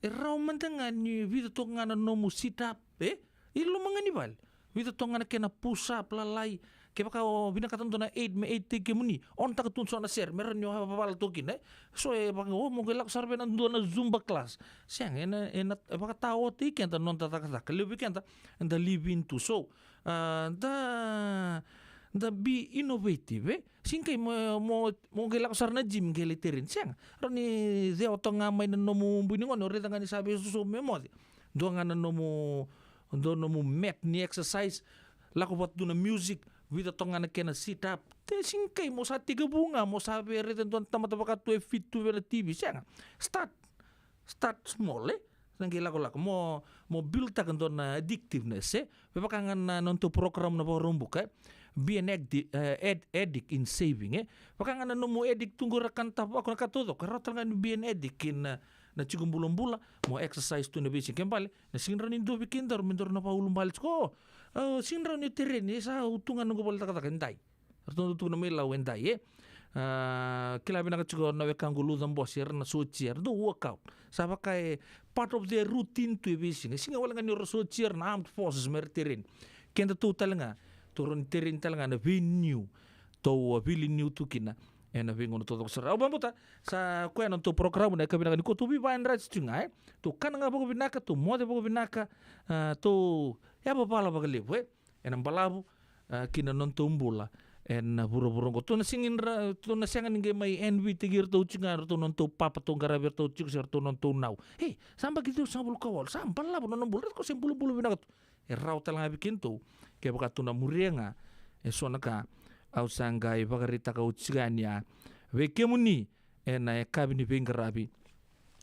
E rawa mada ga ni vica toka ga na nomu sit up, e? I loma ga ni vale. Vica toka ga na kena push up lalai. Kevaka o vinakata dua na eight me eight taki kemuni, ontaka tu so na sere me rawa ni o yavavala toka kina, e? So e vaka, "O, mo qai lako sara vei na dua na Zumba class." Sega, ena, ena vakataotaki keda na noda cakacaka. Levu vei keda eda live in tu. So, a, da, da be innovative, e? Sega ni qai mo, mo, mo qai lako sara na gym qai lai tereni. Sega. Rawa ni cewa toka ga mai na nomu bui ni gone, o raica ga ni sa veisosovu me moce. Dua ga na nomu, dua nomu mat ni exercise, lako vata tu na music, vica toka ga na kena sit up. Te sega ni qai mo sa tekivu ga, mo sa via raica dua na tamata vaka tu e fit tu vei na T V. Sega. Start. Start small, e? Na qai lakolako. Mo, mo build taka dua na addictiveness, e? Me vaka ga na nodatou program na Vakaraubuka, e? be an addi-, eh, ad-, addict in saving, e? Vaka ga na nomu addict tu qo, ra kana tavako na ka taucoko, e rawa tale ga ni be an addict in, eh, na tiko bulabula, mo exercise tu na veisiga. Ke bale, na sega ni rawa ni dua vei kedaru me daru na vakaulubale tiko, o, sega ni rawa ni tereni, e sa au tu ga noqu vale cakacaka edai. Ratou dau tukuna mai Lau edai, e? Ah, kila vinaka tiko na wekaqu Luca Bosi, era na sotia, era dau workout. Sa vaka e part of their routine tu e veisiga. E sega wale ga ni ra sotia, era na armed forces me ra tereni. Kedatou tale ga, tou rawa ni tereni tale ga na veiniu, tou, ah, veiliu tu kina ena veigauna taucoko sara. Au vakabauta sa koya na nodatou program na yakavi vinaka nikua, tou veivakayadreti tu ga, e? Tou kana ga vakavinaka, tou moce vakavinaka, ah, tou yavavala vakalevu, e? Ena balavu, ah, ki na nodatou bula ena vuravura oqo. Tou na sega ni ra-, tou na sega ni qai mai envy-taki iratou tiko ga, ratou nodatou papa tou qaravi iratou tiko, se ratou nodatou nau. Ei, sa yabaki ciwasagavulu ka walu, sa balavu na nona bula, ratou se bulabula vinaka tu. E rawa tale ga vei kedatou, kevaka tou na muria ga eso na ka au sa qai vakaraitaka oti tiko yani ya vei kemuni ena yakavi ni veiqaravi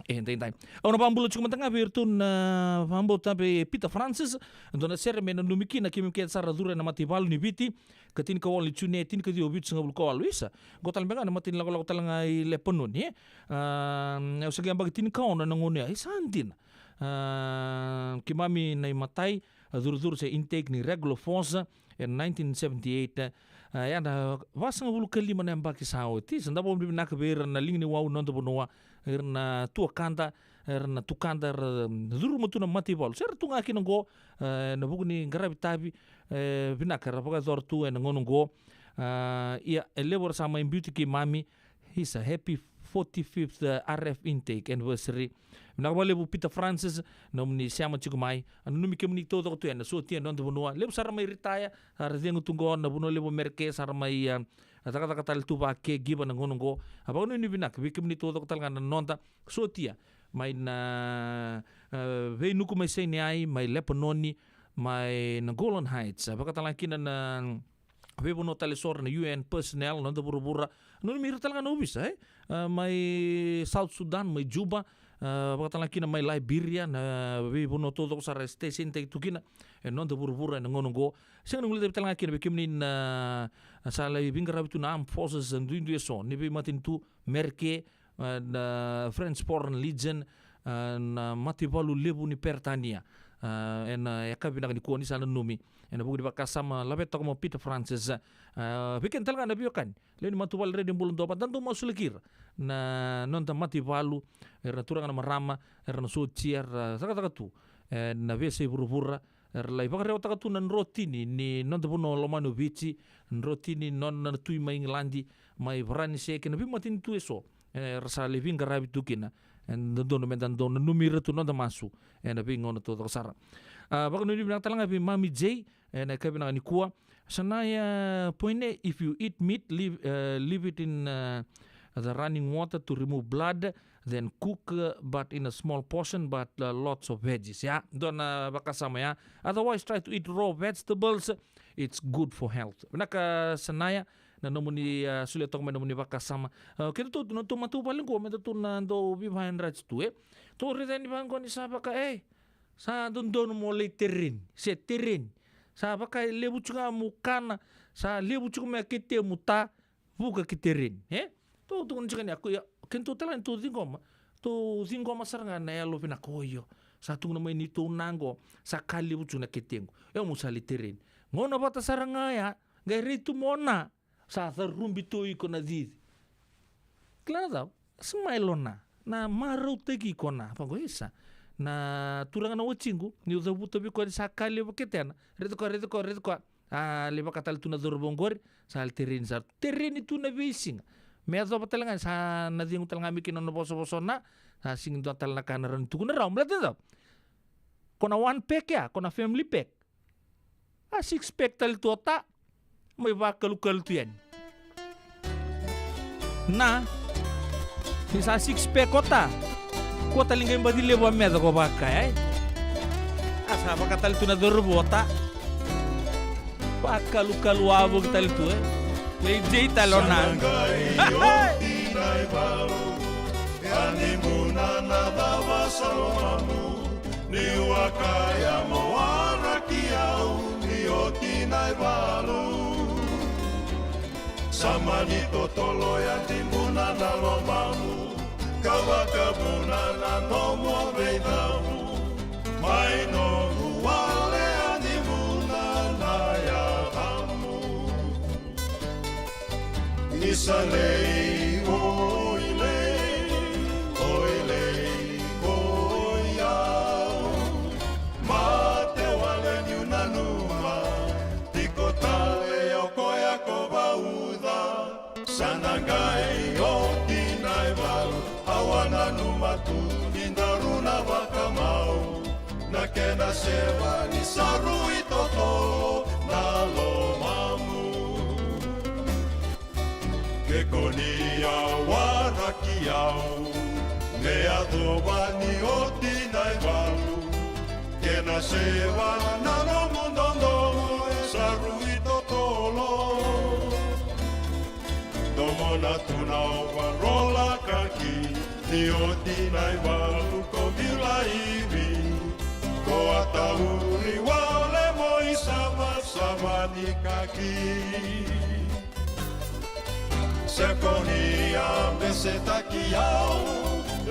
edaidai. Au na vakabula tiko mada ga vei iratou na vakabauta vei Peter Francis, dua na sere me nanumi kina keimami kece sara curu ena mataivalu ni Viti, ka tinikawalu ni June, tinikaciwa vitusagavulu ka walu. Isa, qo tale beka na matanilakolako tale ga i Lepanoni, e? Ah, au sa qai yabaki tinikaono ena gauna ya. Isa, dina. Ah, keimami na imatai, ah, curucuru se intake ni regular force, ena nineteen seventy-eight, ah, ya na vasagavulu ka lima na yabaki sa oti. Sa da vakavinavinaka vei ira na liga ni wau na noda vanua, ira na tuakada, ira na tukada, era, mm, curuma tu na mataivalu. Se ra tu ga kina oqo, eh, ena vuku ni qaravi tavi, eh, vinaka era vakayacora tu ena gauna oqo. Ah, ia, e levu era sa mai biuti keimami, Isa, happy forty-fifth, uh, R F intake anniversary. Vinaka vakalevu Peter Francis, nomuni sema tiko mai. Au nanumi kemuni taucoko tu ena sotia na noda vanua. Levu sara mai retire, sa ra cegu tu qo na vanua levu Amerika, sa ra mai, uh, cakacaka tale tu vaka caregiver na gauna qo. A vakanuinui vinaka vei kemuni taucoko tale ga na noda sotia mai na, uh, veinuku mai Sinai, mai Lepanoni, mai na Golan Heights. A vaka tale ga kina na veivanua tale eso, ra na U N personnel, na noda vuravura. Nanumi ira tale ga na ovisa, e? Ah, mai South Sudan, mai Juba, ah, vaka tale ga kina mai Liberia, na veivanua taucoko sara e station-taki tu kina e noda vuravura ena gauna oqo. Sega ni guilecavi tale ga kina vei kemuni na, ah, sa lai veiqaravi tu na armed forces, ah, duidui eso ni veimatanitu, Merike, ah, na French Foreign Legion, ah, na mataivalu levu ni Peritania. Ah, ena yakavi vinaka nikua ni sa nanumi ena vuku ni vakasama laveta toka mai o Peter Francis. Ah, vei keda tale ga na veiwekani lewe ni matavuvale Radio Bula Duavata, da dau masulaki ira na noda mataivalu, era na turaga, na marama, era na sotia, era cakacaka tu ena veiyasai vuravura, era lai vakarewataka tu na drotini ni noda vanua lomani o Viti, drotini ni nona na tui mai Igiladi, mai Varanise kei na veimatanitu eso, era sa lai veiqaravi tu kina. E dodonu meda dau nanumi ira tu, noda masu ena veigauna taucoko sara. Ah, vakanuinui vinaka tale ga vei Mami J ena yakavi vinaka nikua. Sanaya Poine, if you eat meat, leave, uh, leave it in, uh, the running water to remove blood, then cook, uh, but in a small portion, but, uh, lots of veggies. Ya, dua na vakasama ya. Otherwise, try to eat raw vegetables. It's good for health. Vinaka Sanaya, na nomuni, uh, solia toka mai nomuni vakasama. Uh, kedatou, nodatou matavuvale qo, me datou na dau veivakayadreti tu, e? Tou raica yani vaqo ni sa vaka, e, sa dodonu mo lai tereni, se tereni. Sa vaka e levu tiko ga mu kana, sa levu tiko me kete mu ta, vuka ki tereni, e? Tou tukuna tiko ni a koya, kedatou tale ga ni tou ciqoma, tou ciqoma sara ga na yalo vinaka, o io, sa tukuna mai neitou na qo, sa ka levu tiko na ketequ, e, au mu sa lai tereni. Gauna vata sara ga ya, qai rai tu mo na, sa carubi tu o iko na cici. Kila na cava? Smile o na. Na marautaki iko na. Vaqo, isa, na turaga na watiqu, niu cavuta vei koya ni sa ka levu ketena. Raica koya, raica koya, raica koya. A, lai vaka tale tu na cauravou qori, sa lai tereni sara tu. Tereni tu na veisiga. Me yacova tale ga ni sa na cegu tale ga mai kina nona vosavosa o na, sa sega ni dua tale na ka na rawa ni tukuna rawa. Baleta na cava? Ko na one pack ya, ko na family pack. A six pack tale tu o ta, mai vakalukalu tu yani. Na, ni sa six pack o ta, kua tale qai baci levu a meca ko vakaya, e? A sa vaka tale tu na cauravou o ta. Vakalukalu wavoki tale tu, e? Lai jei tale o na. Niu a kaya mo waraki au ni oti na ivalu. Sa mani totolo yadimuna na lomamu, ka vakavuna na nomu veicavu. Mai noqu wale yadimuna na yacamu. Isa lei, oi lei, oi lei, oi au. Mate wale niu nanuma, tiko tale o koya ko vauca. Sa na qai oti na ivalu, au a nanuma tu ni daru na vakamau. Na kena seva ni sa rui totolo na lomamu. Ke ko ni a waraki au, me yacova ni oti na ivalu. Kena seva na nomu dodonu e sa rui totolo. Domona tu na ovarola kaki, ni oti na ivalu ko vila ivi. Ko a tauri wale mo isavasava ni kaki. Se ko ni a besetaki au,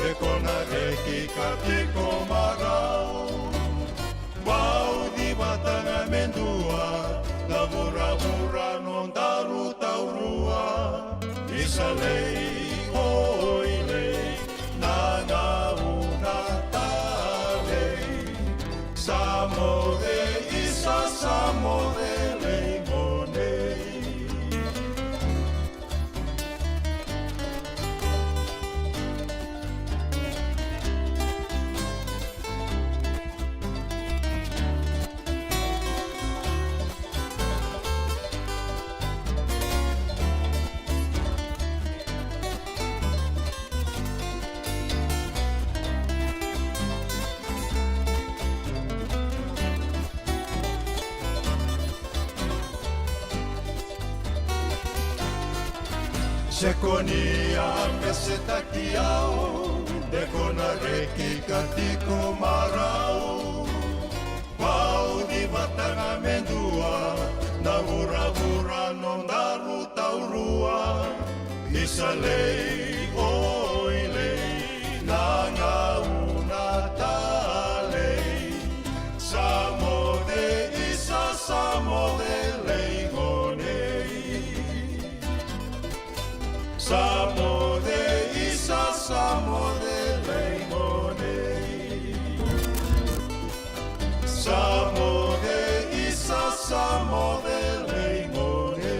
e ko na reki ka tiko marau. Vauci vata ga me dua, na vuravura nodaru taurua. Isa lei, oi lei, na gauna talei. Sa moce, isa sa moce lei gone. Se ko ni a besetaki au, de ko na reki ka tiko marau. Vauci vata ga me dua, na vuravura nodaru taurua. Isa lei, oi lei, na gauna talei. Sa moce, isa sa moce lei gone. Sa moce, isa sa moce lei gone. Sa moce, isa sa moce lei gone.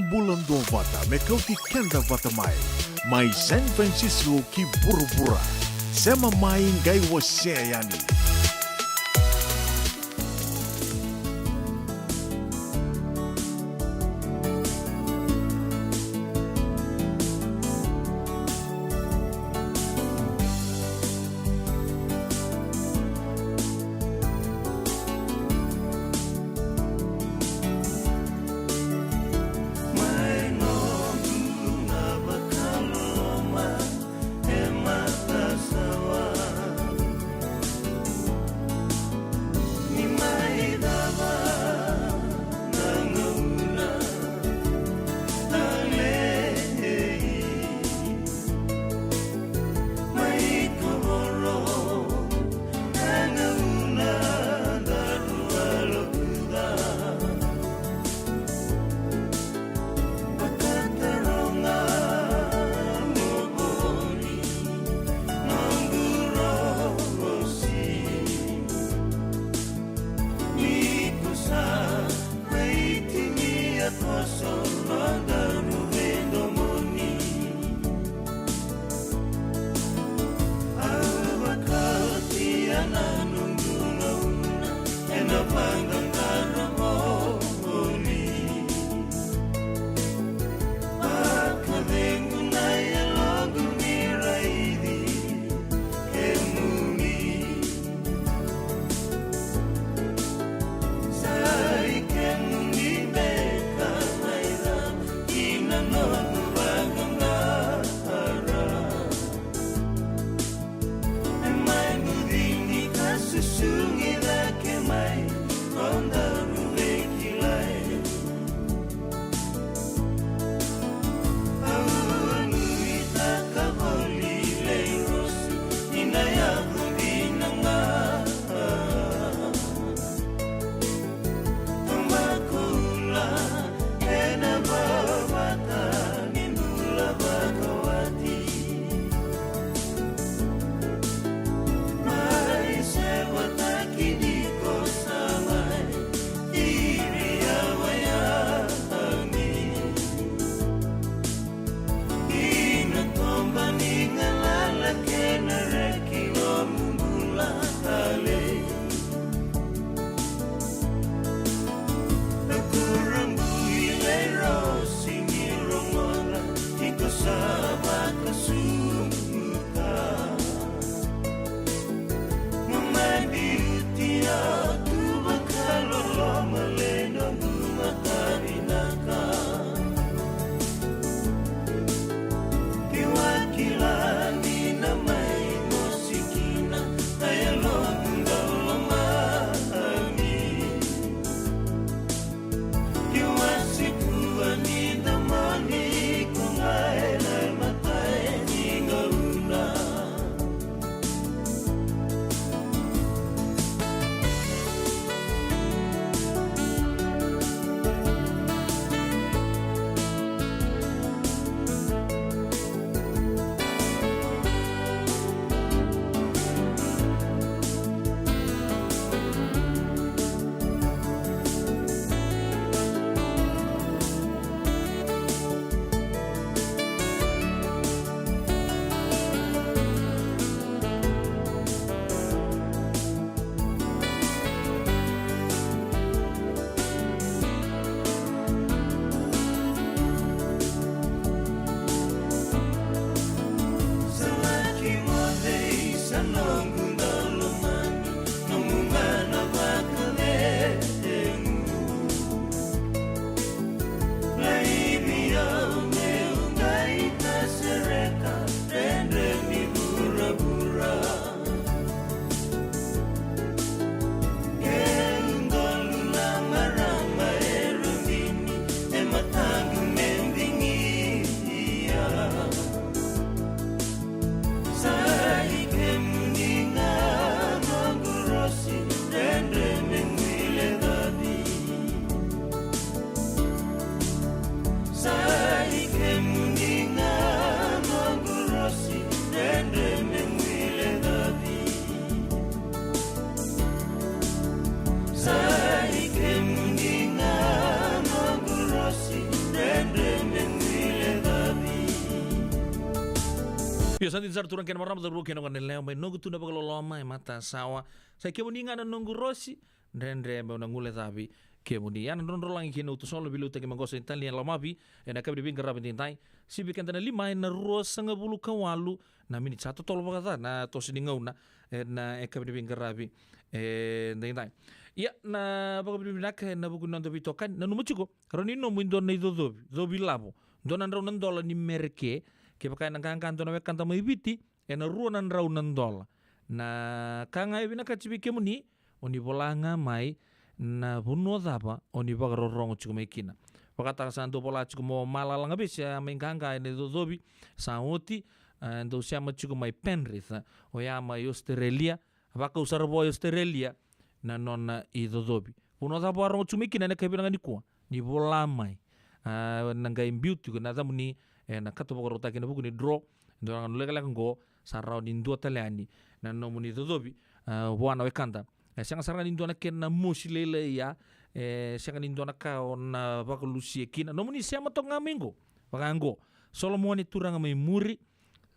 Bula duavata me kauti keda vata mai, mai San Francisco ki vuravura. Sema mai, qai wasea yani. Sa dina sara turaga kei na marama, cauravou kei na goneyalewa, mai noqu tu na vakaloloma e matasawa. Sa i kemuni ga na noqu rosi, dredre meu na guilecavi kemuni. Ia na drodrolagi kei na utusolo, veiliutaki mai qo, sa i tali e lomavi ena yakavi ni veiqaravi edaidai. Sivi keda na lima ena ruasagavulu ka walu na miniti, sa totolo vakaca na toso ni gauna ena yakavi ni veiqaravi edaidai. Ia na vakavinavinaka ena vuku ni noda veitokani. Nanuma tiko, rawa ni nomu e dua na icocovi, covi lavo, dua na drau na dola ni Mereke, kevaka ena qaqa dua na wekada mai Viti, ena rua na drau na dola. Na ka ga e vinakati vei kemuni, o ni vola ga mai na vanua cava o ni vakarorogo tiko mai kina. Vakataka sa dau vola tiko mo Malala ga vei se a mai qaqa ena icocovi sa oti, e dau sema tiko mai Penrith, oya mai Australia, vakau sara vua i Australia na nona icocovi. Vanua cava o a rogo tiko mai kina ena yakavi vinaka nikua, ni vola mai. A, na qai biu tiko na yacamuni ena kato vakarautaki ena vuku ni draw. Dua na lekaleka qo, sa rawa ni dua tale yani na nomuni icocovi, a, vua na wekada. E sega sara ga ni dua na kena mosi lailai ya, e sega ni dua na ka o na vakalusia kina. Nomuni sema toka ga mai qo, vaka qo: Solomone Turaga mai muri,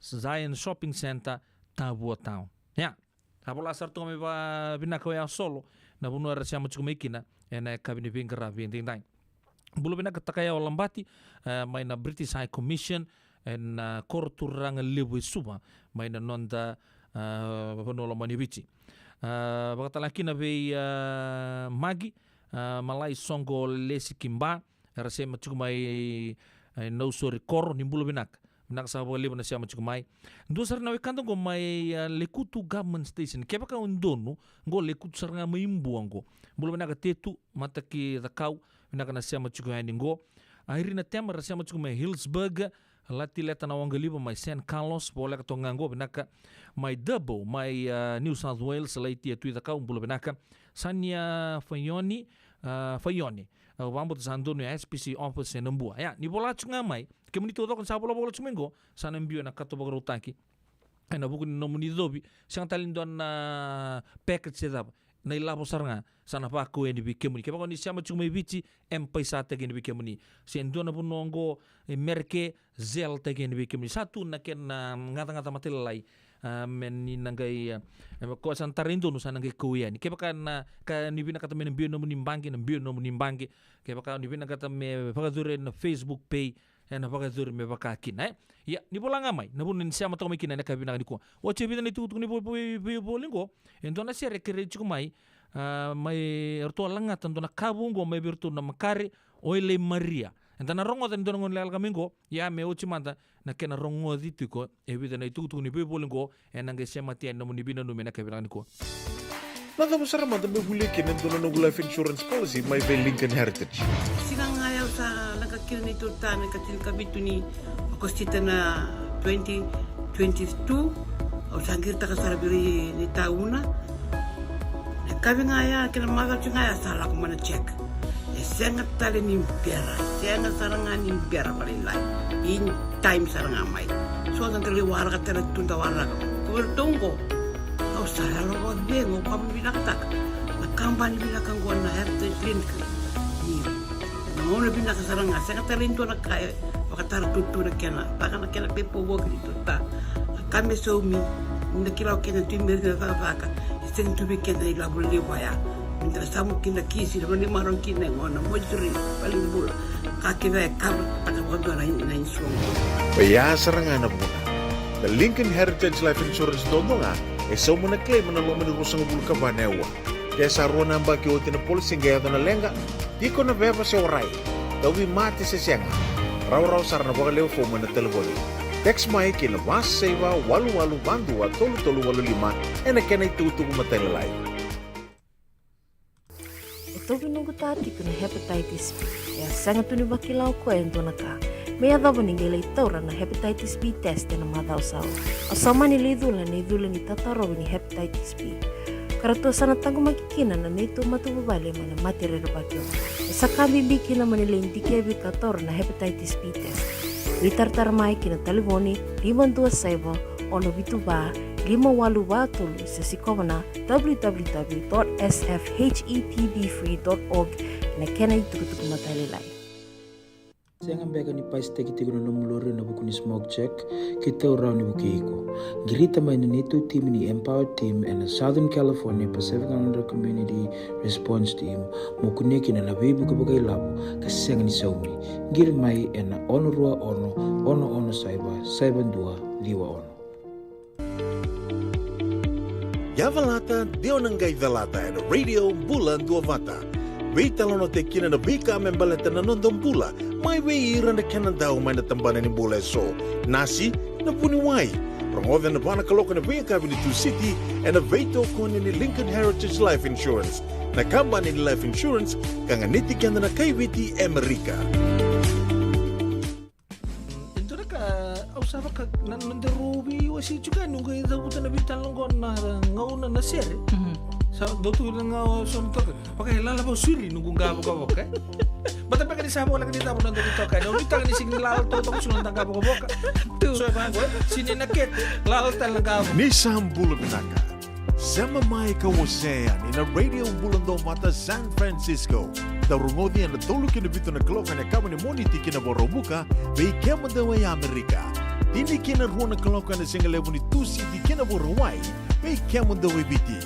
Zion Shopping Centre, Tavua Town. Ia, a vola sara toka mai vakavinaka oya o Solo na vanua era sema tiko mai kina ena yakavi ni veiqaravi edaidai. Bula vinaka Takayao Labati, e, mai na British High Commission ena, e, koro turaga levu e Suva, mai na noda, e, vanua lomani Viti. E, vakatale kina vei, e, Magi, e, Malai Soqo Lesi Kiba, era sema tiko mai, e, Nausori koro, ni bula vinaka. Vinaka sara vakalevu na sema tiko mai. Dua sara na wekada qo mai, a, Lekutu Government Station. Kevaka o donu, qo Lekutu sara ga mai Bua qo. Bula vinaka Tetu Mataki Cakau, vinaka na sema tiko yani qo. A, Irina Tema, ra sema tiko mai Hillsburg. Lati Leta na Waqaliva mai San Carlos, voleka toka ga qo, vinaka. Mai Dubbo, mai, a, New South Wales, Laitia Tui Cakau, bula vinaka. Sania Faioni, a, Faioni. Au vakabauta sa donu e S P C office ena Bua. Ia, ni vola tiko ga mai, kemuni taucoko ni sa volavola tiko mai qo, sa na biu ena kato vakarautaki ena vuku ni nomuni icocovi. Sega tale ni dua na package se cava, na ilavo sara ga sa na vakau yani vei kemuni. Kevaka o ni sema tiko mai Viti, M-PAiSA-taki yani vei kemuni. Se dua na vanua qo e Mereke, Zelle-taki yani vei kemuni. Sa tu na kena gacagaca matailalai, a, me ni na qai, a, e, ko sa na tarai donu sa na qai kau yani. Kevaka na ka ni vinakata me na biu nomuni baqe, na biu nomuni baqe. Kevaka ni vinakata me vakayacori ena Facebook Pay, ena vakayacori me vaka kina, e. Ia, ni vola ga mai na vanua ni sema toka mai kina ena yakavi vinaka nikua. Oti e vica na itukutuku ni vei, vei, veivoli qo. E dua na sere e kerei tiko mai, a, mai, eratou a lagata dua na kavu qo mai vei iratou na makare, Oilei Maria. Eda na rogoca ni dua na gauna lekaleka mai qo, ia me oti mada na kena rogoci tiko e vica na itukutuku ni veivoli qo, ena qai semati yani nomuni veinanumi ena yakavi vinaka nikua. Na cava sara mada meu volia kina e dua na noqu life insurance policy mai vei Lincoln Heritage? Siga ga ya au sa leqa kina neitou ta na ikatinikavitu ni Okosita na twenty twenty-two, au sa qiritaka sara vei ira na itauna. Na yakavi ga ya kei na macawa tiko ga ya sa lako mai na check. E sega tale ni bera, sega sara ga ni bera vakalailai. In time sara ga mai. So sa qai lai waraka tale tu da waraka. Ko vei iratou qo, au sa yalo vakacegu, au vakavinavinakataka na kabani vinaka qo na Heritage Lincoln. Ni na gauna vinaka sara ga, sega tale ni dua na ka e vakatara tutu na kena, vaka na kena pepa voki ni tuta. Na ka me saumi, ni na kila o kena tu i meri na cakacaka, e sega ni tu vei kena ilavo lelevu vaya. Ni da na samu kina kisi, na vale ni marau kina e gona, moituri, valenibula. Ka kece e kava taka vakadua na, na insurance. Oya sara ga na vuna. Na Lincoln Heritage Life Insurance dodonu ga e sauma na claim ena loma ni ruasagavulu ka va na aua. Ke sa rua na yabaki oti na policy qai yaco na leqa, tiko na veva se warai, tauvimate se sega, rawarawa sara na vakalewe fomu ena talevoni. Text mai ki na va saiva walu walu va dua tolu tolu walu lima ena kena itukutuku matailalai. E tauvi noqu ta tiko na hepatitis B. E a sega tu ni vakila o koya e dua na ka me yacova ni qai lai taura na hepatitis B test ena macawa sa oti. Au sa mani lai cula na icula ni tatarovi ni hepatitis B, ka ratou sa na taqomaki kina na neitou matavuvale mai na mate rerevaki oqo. E sa ka bibi kina mo ni lai dikevi ka taura na hepatitis B test. Veitaratara mai ki na talevoni lima dua saiva, ono vitu va, lima walu va tolu, se sikova na w w w dot s f h e p b free dot org ena kena itukutuku matailalai. Sega beka ni pasitaki tiko na nomu lori ena vuku ni smoke check? Keitou rawa ni vukei iko. Qirita mai na neitou timi ni Empower Team ena Southern California Pacific Islander Community Response Team mo kunea kina na veivuke vakailavo ka sega ni saumi. Qiri mai ena ono rua ono, ono ono saiva, saiva dua, ciwa ono. Yavalata, de o na qai calata ena Radio Bula Duavata. Veitalanoataki kina na veika me baleta na noda bula, mai vei ira na kena dau mai na tabana ni bula eso. Nasi, na vuniwai. Rogoca ena va na kaloko ena veiyakavi ni Tusiti ena veitokoni ni Lincoln Heritage Life Insurance, na kabani ni life insurance ka ganiti keda na kai Viti e Amerika. E dua na ka au sa vaka na nodaru veiwasei tiko yani, noqu i cavuta na veitalanoa qo na gauna na sere. Mhm. Sa dau tu na gauna so na toka. Vaka e lala vau suri noqu qa vakavoka, e. Bata beka ni sa voleka ni cava noda veitoka yani. Au nuitaka ni sega ni lala totoka suru na qa vakavoka. Tu. So e vaqo, e, sini na kete, lala tale na qa vakavoka. Ni sa bula vinaka. Sema mai ka wasea yani na Radio Bula Duavata San Francisco. Dau rogoci ena tolu ki na vitu na kaloko ena yakavi ni Moniti ki na Vakaraubuka, vei kemudou e Amerika. Tini ki na rua na kaloko ena sigalevu ni Tusiti ki na Vakarauwai, vei kemudou e Viti.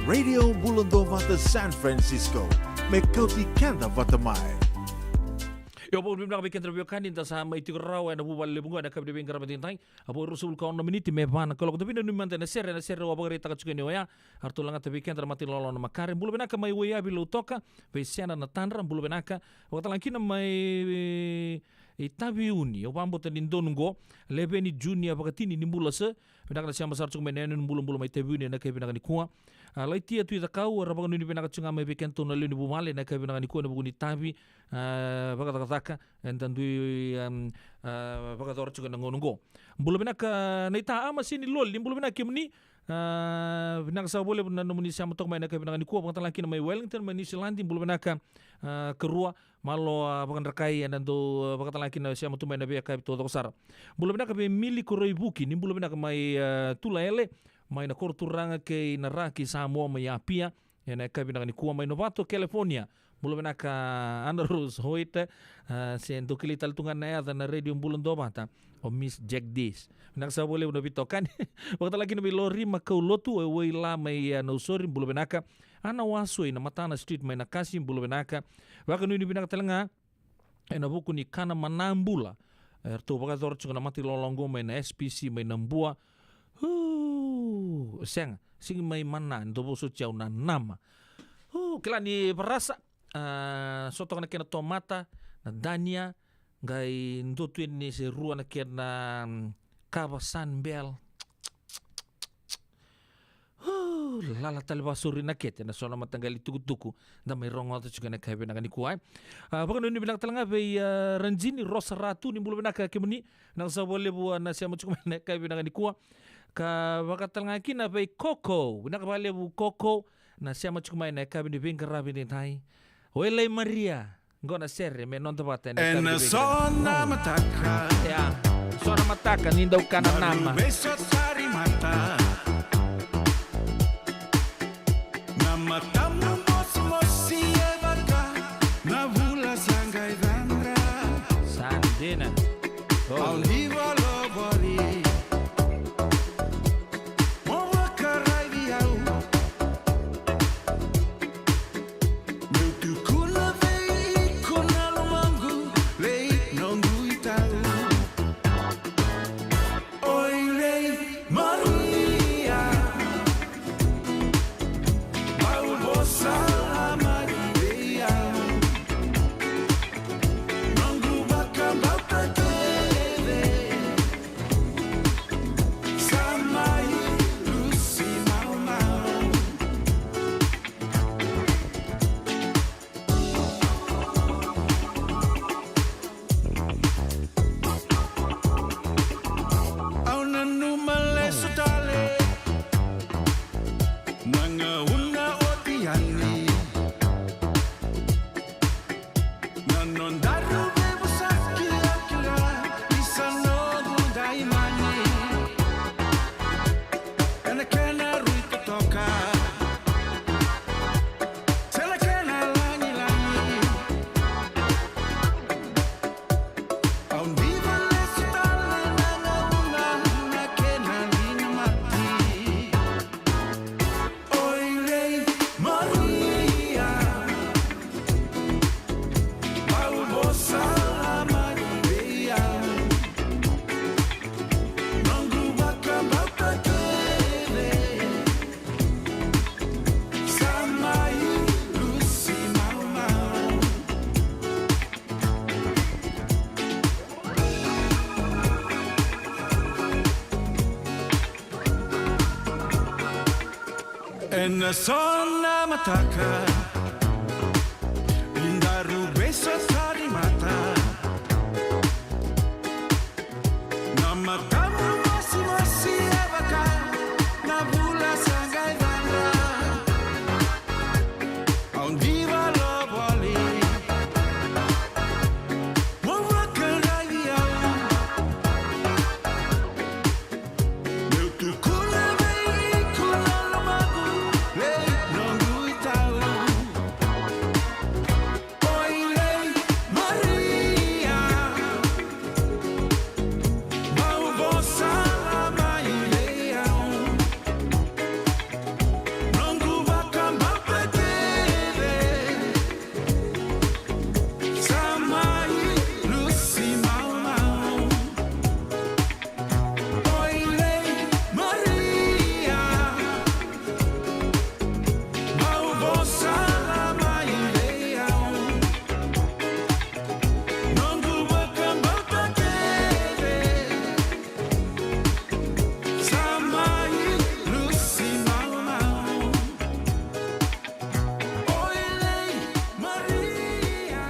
Radio Bula Duavata San Francisco. Me kauti keda vata mai. Io, vakavinavinaka vei keda na veiwekani, da sa mai tiko rawa ena vuvale levu qo ena yakavi ni veiqaravi edaidai. A vo e ruasagavulu ka ono na miniti me va na kaloko. Da veinanumi mada ena sere, ena sere au a vakaraitaka tiko yani oya. Eratou lagata vei keda na mata ni loloma na makare. Bula vinaka mai Waiyavi Lautoka, vei Sena Natadra, bula vinaka. Vakatalega kina mai, e, Itaviuni, au vakabauta ni donu qo. Leveni Junior Vakatini, ni bula sir. Vinaka na sema sara tiko mai na yanuyanu bulabula mai Itaviuni ena yakavi vinaka nikua. A, Laitia Tui Cakau, era vakanuinui vinaka tiko ga mai vei kedatou na lewe ni vuvale ena yakavi vinaka nikua ena vuku ni itavi, a, vakacakacaka eda dui, am, a, vakayacora tiko ena gauna oqo. Bula vinaka Naita Ama Seni Loli, bula vinaka kemuni. A, vinaka sara vakalevu na nomuni sema toka mai ena yakavi vinaka nikua, vakatalega kina mai Wellington, mai Niusiladi, bula vinaka, a, karua, malo, a, vakadrakai ena dou, a, vakatalega kina sema tu mai ena veiyakavi taucoko sara. Bula vinaka vei Mili Koroivuki, ni bula vinaka mai, a, Tulaele, mai na koro turaga kei na Ra ki Samoa mai Apia, ena yakavi vinaka nikua mai Novato, California. Bula vinaka Ana Rose Hoyt, a, se dou kilai tale tu ga na yaca na Radio Bula Duavata, o Miss Jagdish. Vinaka sara vakalevu na veitokani. Vakatalega kina vei Lori Makaulotu, o Waila mai, a, Nausori, bula vinaka. Ana Wasoi na Matana Street mai Nakasi, bula vinaka. Vakanuinui vinaka talega ena vuku ni kana mana bula eratou vakayacora tiko na mata ni loloma oqo mai na S P C mai Nabua. Hu, sega, sega ni mai mana, ni dou vosoti au, na nama. Hu, kila ni varasa, a, so toka na kena tomata, na dania, qai dua tu yani se rua na kena, mm, kava Sunbell. Hu, lala tale vakasuri na kete, na so na mataqali tukutuku da mai rogoca tiko ena yakavi vinaka nikua, e. A, vakanuinui vinaka talega vei, a, Ranjini Rosa Ratu, ni bula vinaka kemuni. Vinaka sara vakalevu, a, na sema tiko mai ena yakavi vinaka nikua. Ka vakatalega kina vei Koko, vinaka vakalevu Koko, na sema tiko mai ena yakavi ni veiqaravi edaidai. Oilei Maria, qo na sere me noda vata ena yakavi ni veiqaravi. Ena so na mataka. Ia, so na mataka ni dau kana nama. Na luve sa sari mata. Na matamu mosimosi e vaka na vula sa qai cadra. Sa dina. Oh. Au ni valovoli. Mo vakaraici au. Meu tukuna vei iko na lomaqu, vei noqu itau. Oi, vei Ena so na mataka, ni daru veisosomitaka. Na matamu mosimosi e vaka na vula sa qai cadra. Au diva lo voli, mo vakaraici au. Meu tukuna vei iko na lomaqu, lei noqu itau. Oi lei Maria, bau vosa la mai lei au. Noqu vakabauta kece sa mai lusi maumau. Oi lei Maria, bau vosa la mai lei au. Noqu vakabauta kece sa mai lusi maumau. Oi lei Maria.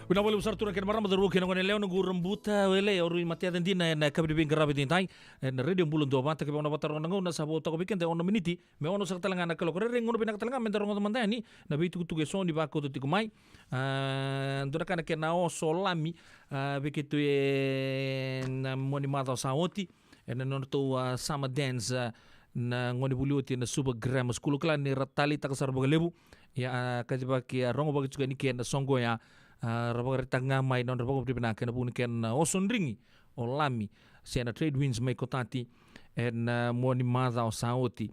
Vinaka vakalevu sara turaga kei na marama, cauravou kei na goneyalewa, na noqu urabuta, wele, au rui mateca dina ena yakavi ni veiqaravi edaidai ena Radio Bula Duavata. Kevaka o na vakataroga na gauna, sa vo toka vei keda e ono na miniti me ono saka tale ga na kaloko. Rairai gauna vinaka tale ga meda rogoca mada yani na veitukutuku eso ni vakauta tiko mai. A, dua na ka na kena oso o Lami, a, vei keitou ena mua ni macawa sa oti, ena nodratou, a, summer dance, a, na gonevuli oti ena Suva Grammar School. Au kila ni ra taleitaka sara vakalevu. Ia, a, kacivaki, a, rogovaki tiko yani kina na soqo ya, a, ra vakaraitaka ga mai na nodra vakavinavinaka ena vuku ni kena oso drigi o Lami se na Trade Winds mai Kotati ena mua ni macawa sa oti.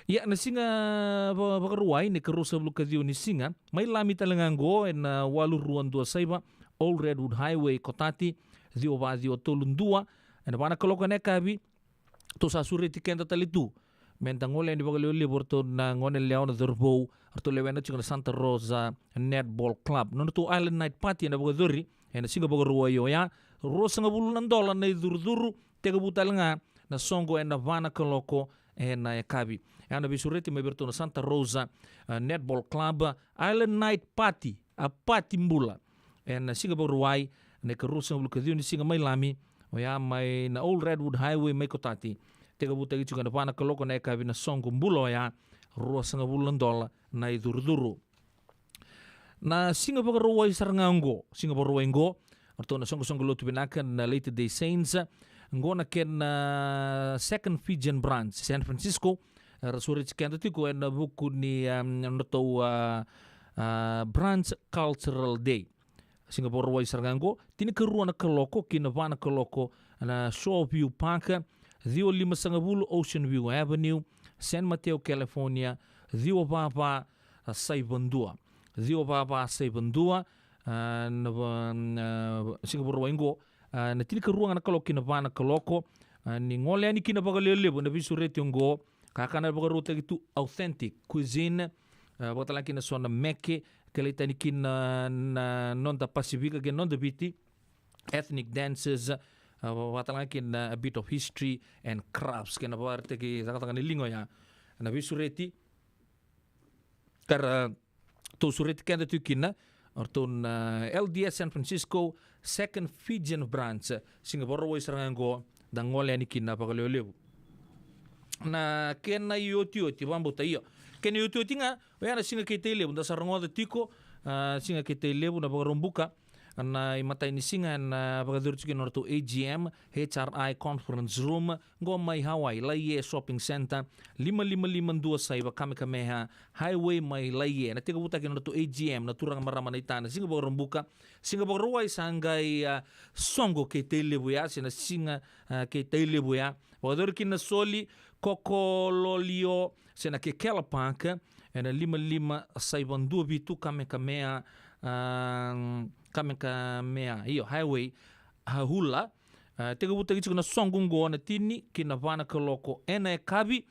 Ia, na siga va-, Vakarauwai, na ikarua sagavulu ka ciwa ni siga, mai Lami tale ga oqo ena walu rua dua saiva, Old Redwood Highway, Kotati, ciwa va ciwa tolu dua, ena va na kaloko ena yakavi. Tou sa sureti keda tale tu meda gole yani vakalevulevu o ratou na goneyalewa, na cauravou, ratou lewena tiko na Santa Rosa Netball Club. Nodratou Island Night Party ena vakayacori ena siga Vakarauwai oya, ruasagavulu na dola na icurucuru, tekivu tale ga na soqo ena va na kaloko ena yakavi. Oya na veisureti mai vei iratou na Santa Rosa, a, Netball Club, Island Night Party, a pati bula. Ena siga Vakarauwai, na ikaruasagavulu ka ciwa ni siga mai Lami, oya mai na Old Redwood Highway mai Kotati. Tekivutaki tiko ena va na kaloko na yakavi na soqo bula oya, ruasagavulu na dola na icurucuru. Na siga Vakarauwai sara ga oqo, siga Vakarauwai oqo, o ratou na soqosoqo lotu vinaka na Latter Day Saints, oqo na kena Second Fijian Branch, San Francisco, era sureti keda tiko ena vuku ni, um, nodratou, a, a, Branch Cultural Day. Siga Vakarauwai sara ga oqo, tinikarua na kaloko ki na va na kaloko na Shore View Park, ciwa limasagavulu Ocean View Avenue, San Mateo, California, ciwa va va saiva dua. Ciwa va va saiva dua, a, na va-, na siga Vakarauwai oqo, a, na tinikarua ga na kaloko ki na va na kaloko, a, ni gole yani kina vakalevulevu na veisureti oqo, kakana vakarautaki tu, authentic cuisine, a, vakatalega kina so na meke, kilai tani kina na, na noda Pasifika kei na noda Viti, ethnic dances, a, vakatalega kina a bit of history and crafts, kei na vakaraitaki cakacaka ni liga oya. Na veisureti ka ra tou sureti keda tiko kina, o ratou na L D S San Francisco, Second Fijian Branch, siga Vakarauwai sara ga oqo, da gole yani kina vakalevulevu. Na kena iotioti, vakabauta, io. Kena iotioti ga, oya na siga kei Tailevu, da sa rogoca tiko, a, siga kei Tailevu na Vakaraubuka, na imatai ni siga, na vakayacori tiko na nodratou A G M, H R I Conference Room, qo mai Hawaii, Laie Shopping Center, lima lima lima dua saiva Kamehameha Highway mai Laie. Na tekivutaki na nodratou A G M, na turaga marama naita, na siga Vakaraubuka, siga Vakarauwai sa qai, a, soqo kei Tailevu ya, se na siga, a, kei Tailevu ya. Vakayacori kina na soli, Kokololio, se na Kekela Park, ena lima lima saiva dua vitu Kamehameha, a, Kamehameha, io, Highway, Hahula, a, tekivutaki tiko na soqo oqo na tini ki na va na kaloko ena yakavi,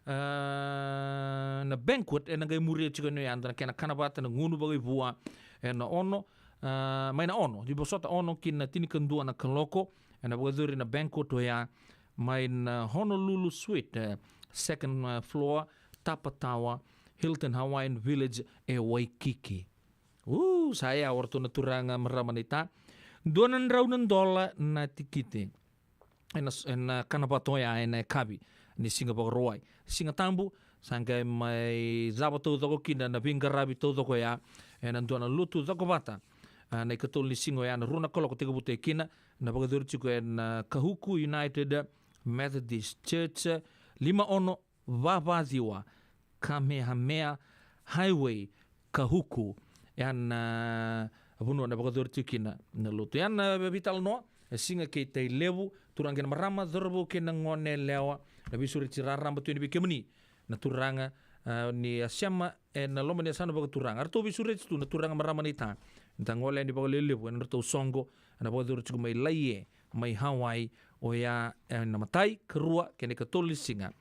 a, na banquet ena qai muria tiko ena yada na kena kana vata na gunu vakaivua ena ono, a, mai na ono, ni vosota ono ki na tinikadua na kaloko, ena vakayacori na banquet oya mai na Honolulu Suite, e, second, e, floor, Tapa Tower, Hilton Hawaiian Village e Waikiki. U, sa yawa o ratou na turaga marama naita. Dua na drau na dola na tikiti. Ena, ena kana vata oya ena yakavi ni siga Vakarauwai. Siga Tabu, sa qai mai cava taucoko kina na veiqaravi taucoko oya ena dua na lotu cokovata. A, na ikatolu ni siga oya na rua na kaloko tekivutaki kina, na vakayacori tiko ena Kahuku United Methodist Church, lima ono va va ciwa Kamehameha Highway, Kahuku. Oya na vanua na vakayacori tiko kina na lotu. Oya na veitalanoa, e, siga kei Tailevu, turaga kei na marama, cauravou kei na goneyalewa, na veisureti raraba tu yani vei kemuni na turaga, a, ni a sema ena loma ni yasana vakaturaga. Eratou veisureti tu na turaga marama naita, da gole yani vakalevulevu ena nodratou soqo, ena vakayacori tiko mai Laie, mai Hawaii, oya ena imatai, karua kei na ikatolu ni siga,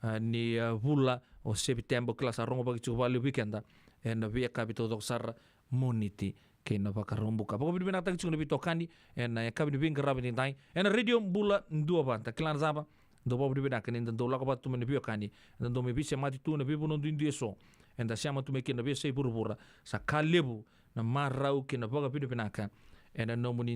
a, ni, a, vula o Sepiteba. Au kila sa rogovaki tiko vakalevu vei keda ena veiyakavi taucoko sara, Moniti kei na Vakaraubuka. Vakavinavinakataki tiko na veitokani ena yakavi ni veiqaravi edaidai ena Radio Bula Duavata. Kila na cava, dou vakavinavinaka ni da dau lako vata tu mai na veiwekani, da dau mai veisemati tu ena veivanua duidui eso eda sema tu mai kina na veiyasai vuravura. Sa ka levu na marau kei na vakavinavinaka ena nomuni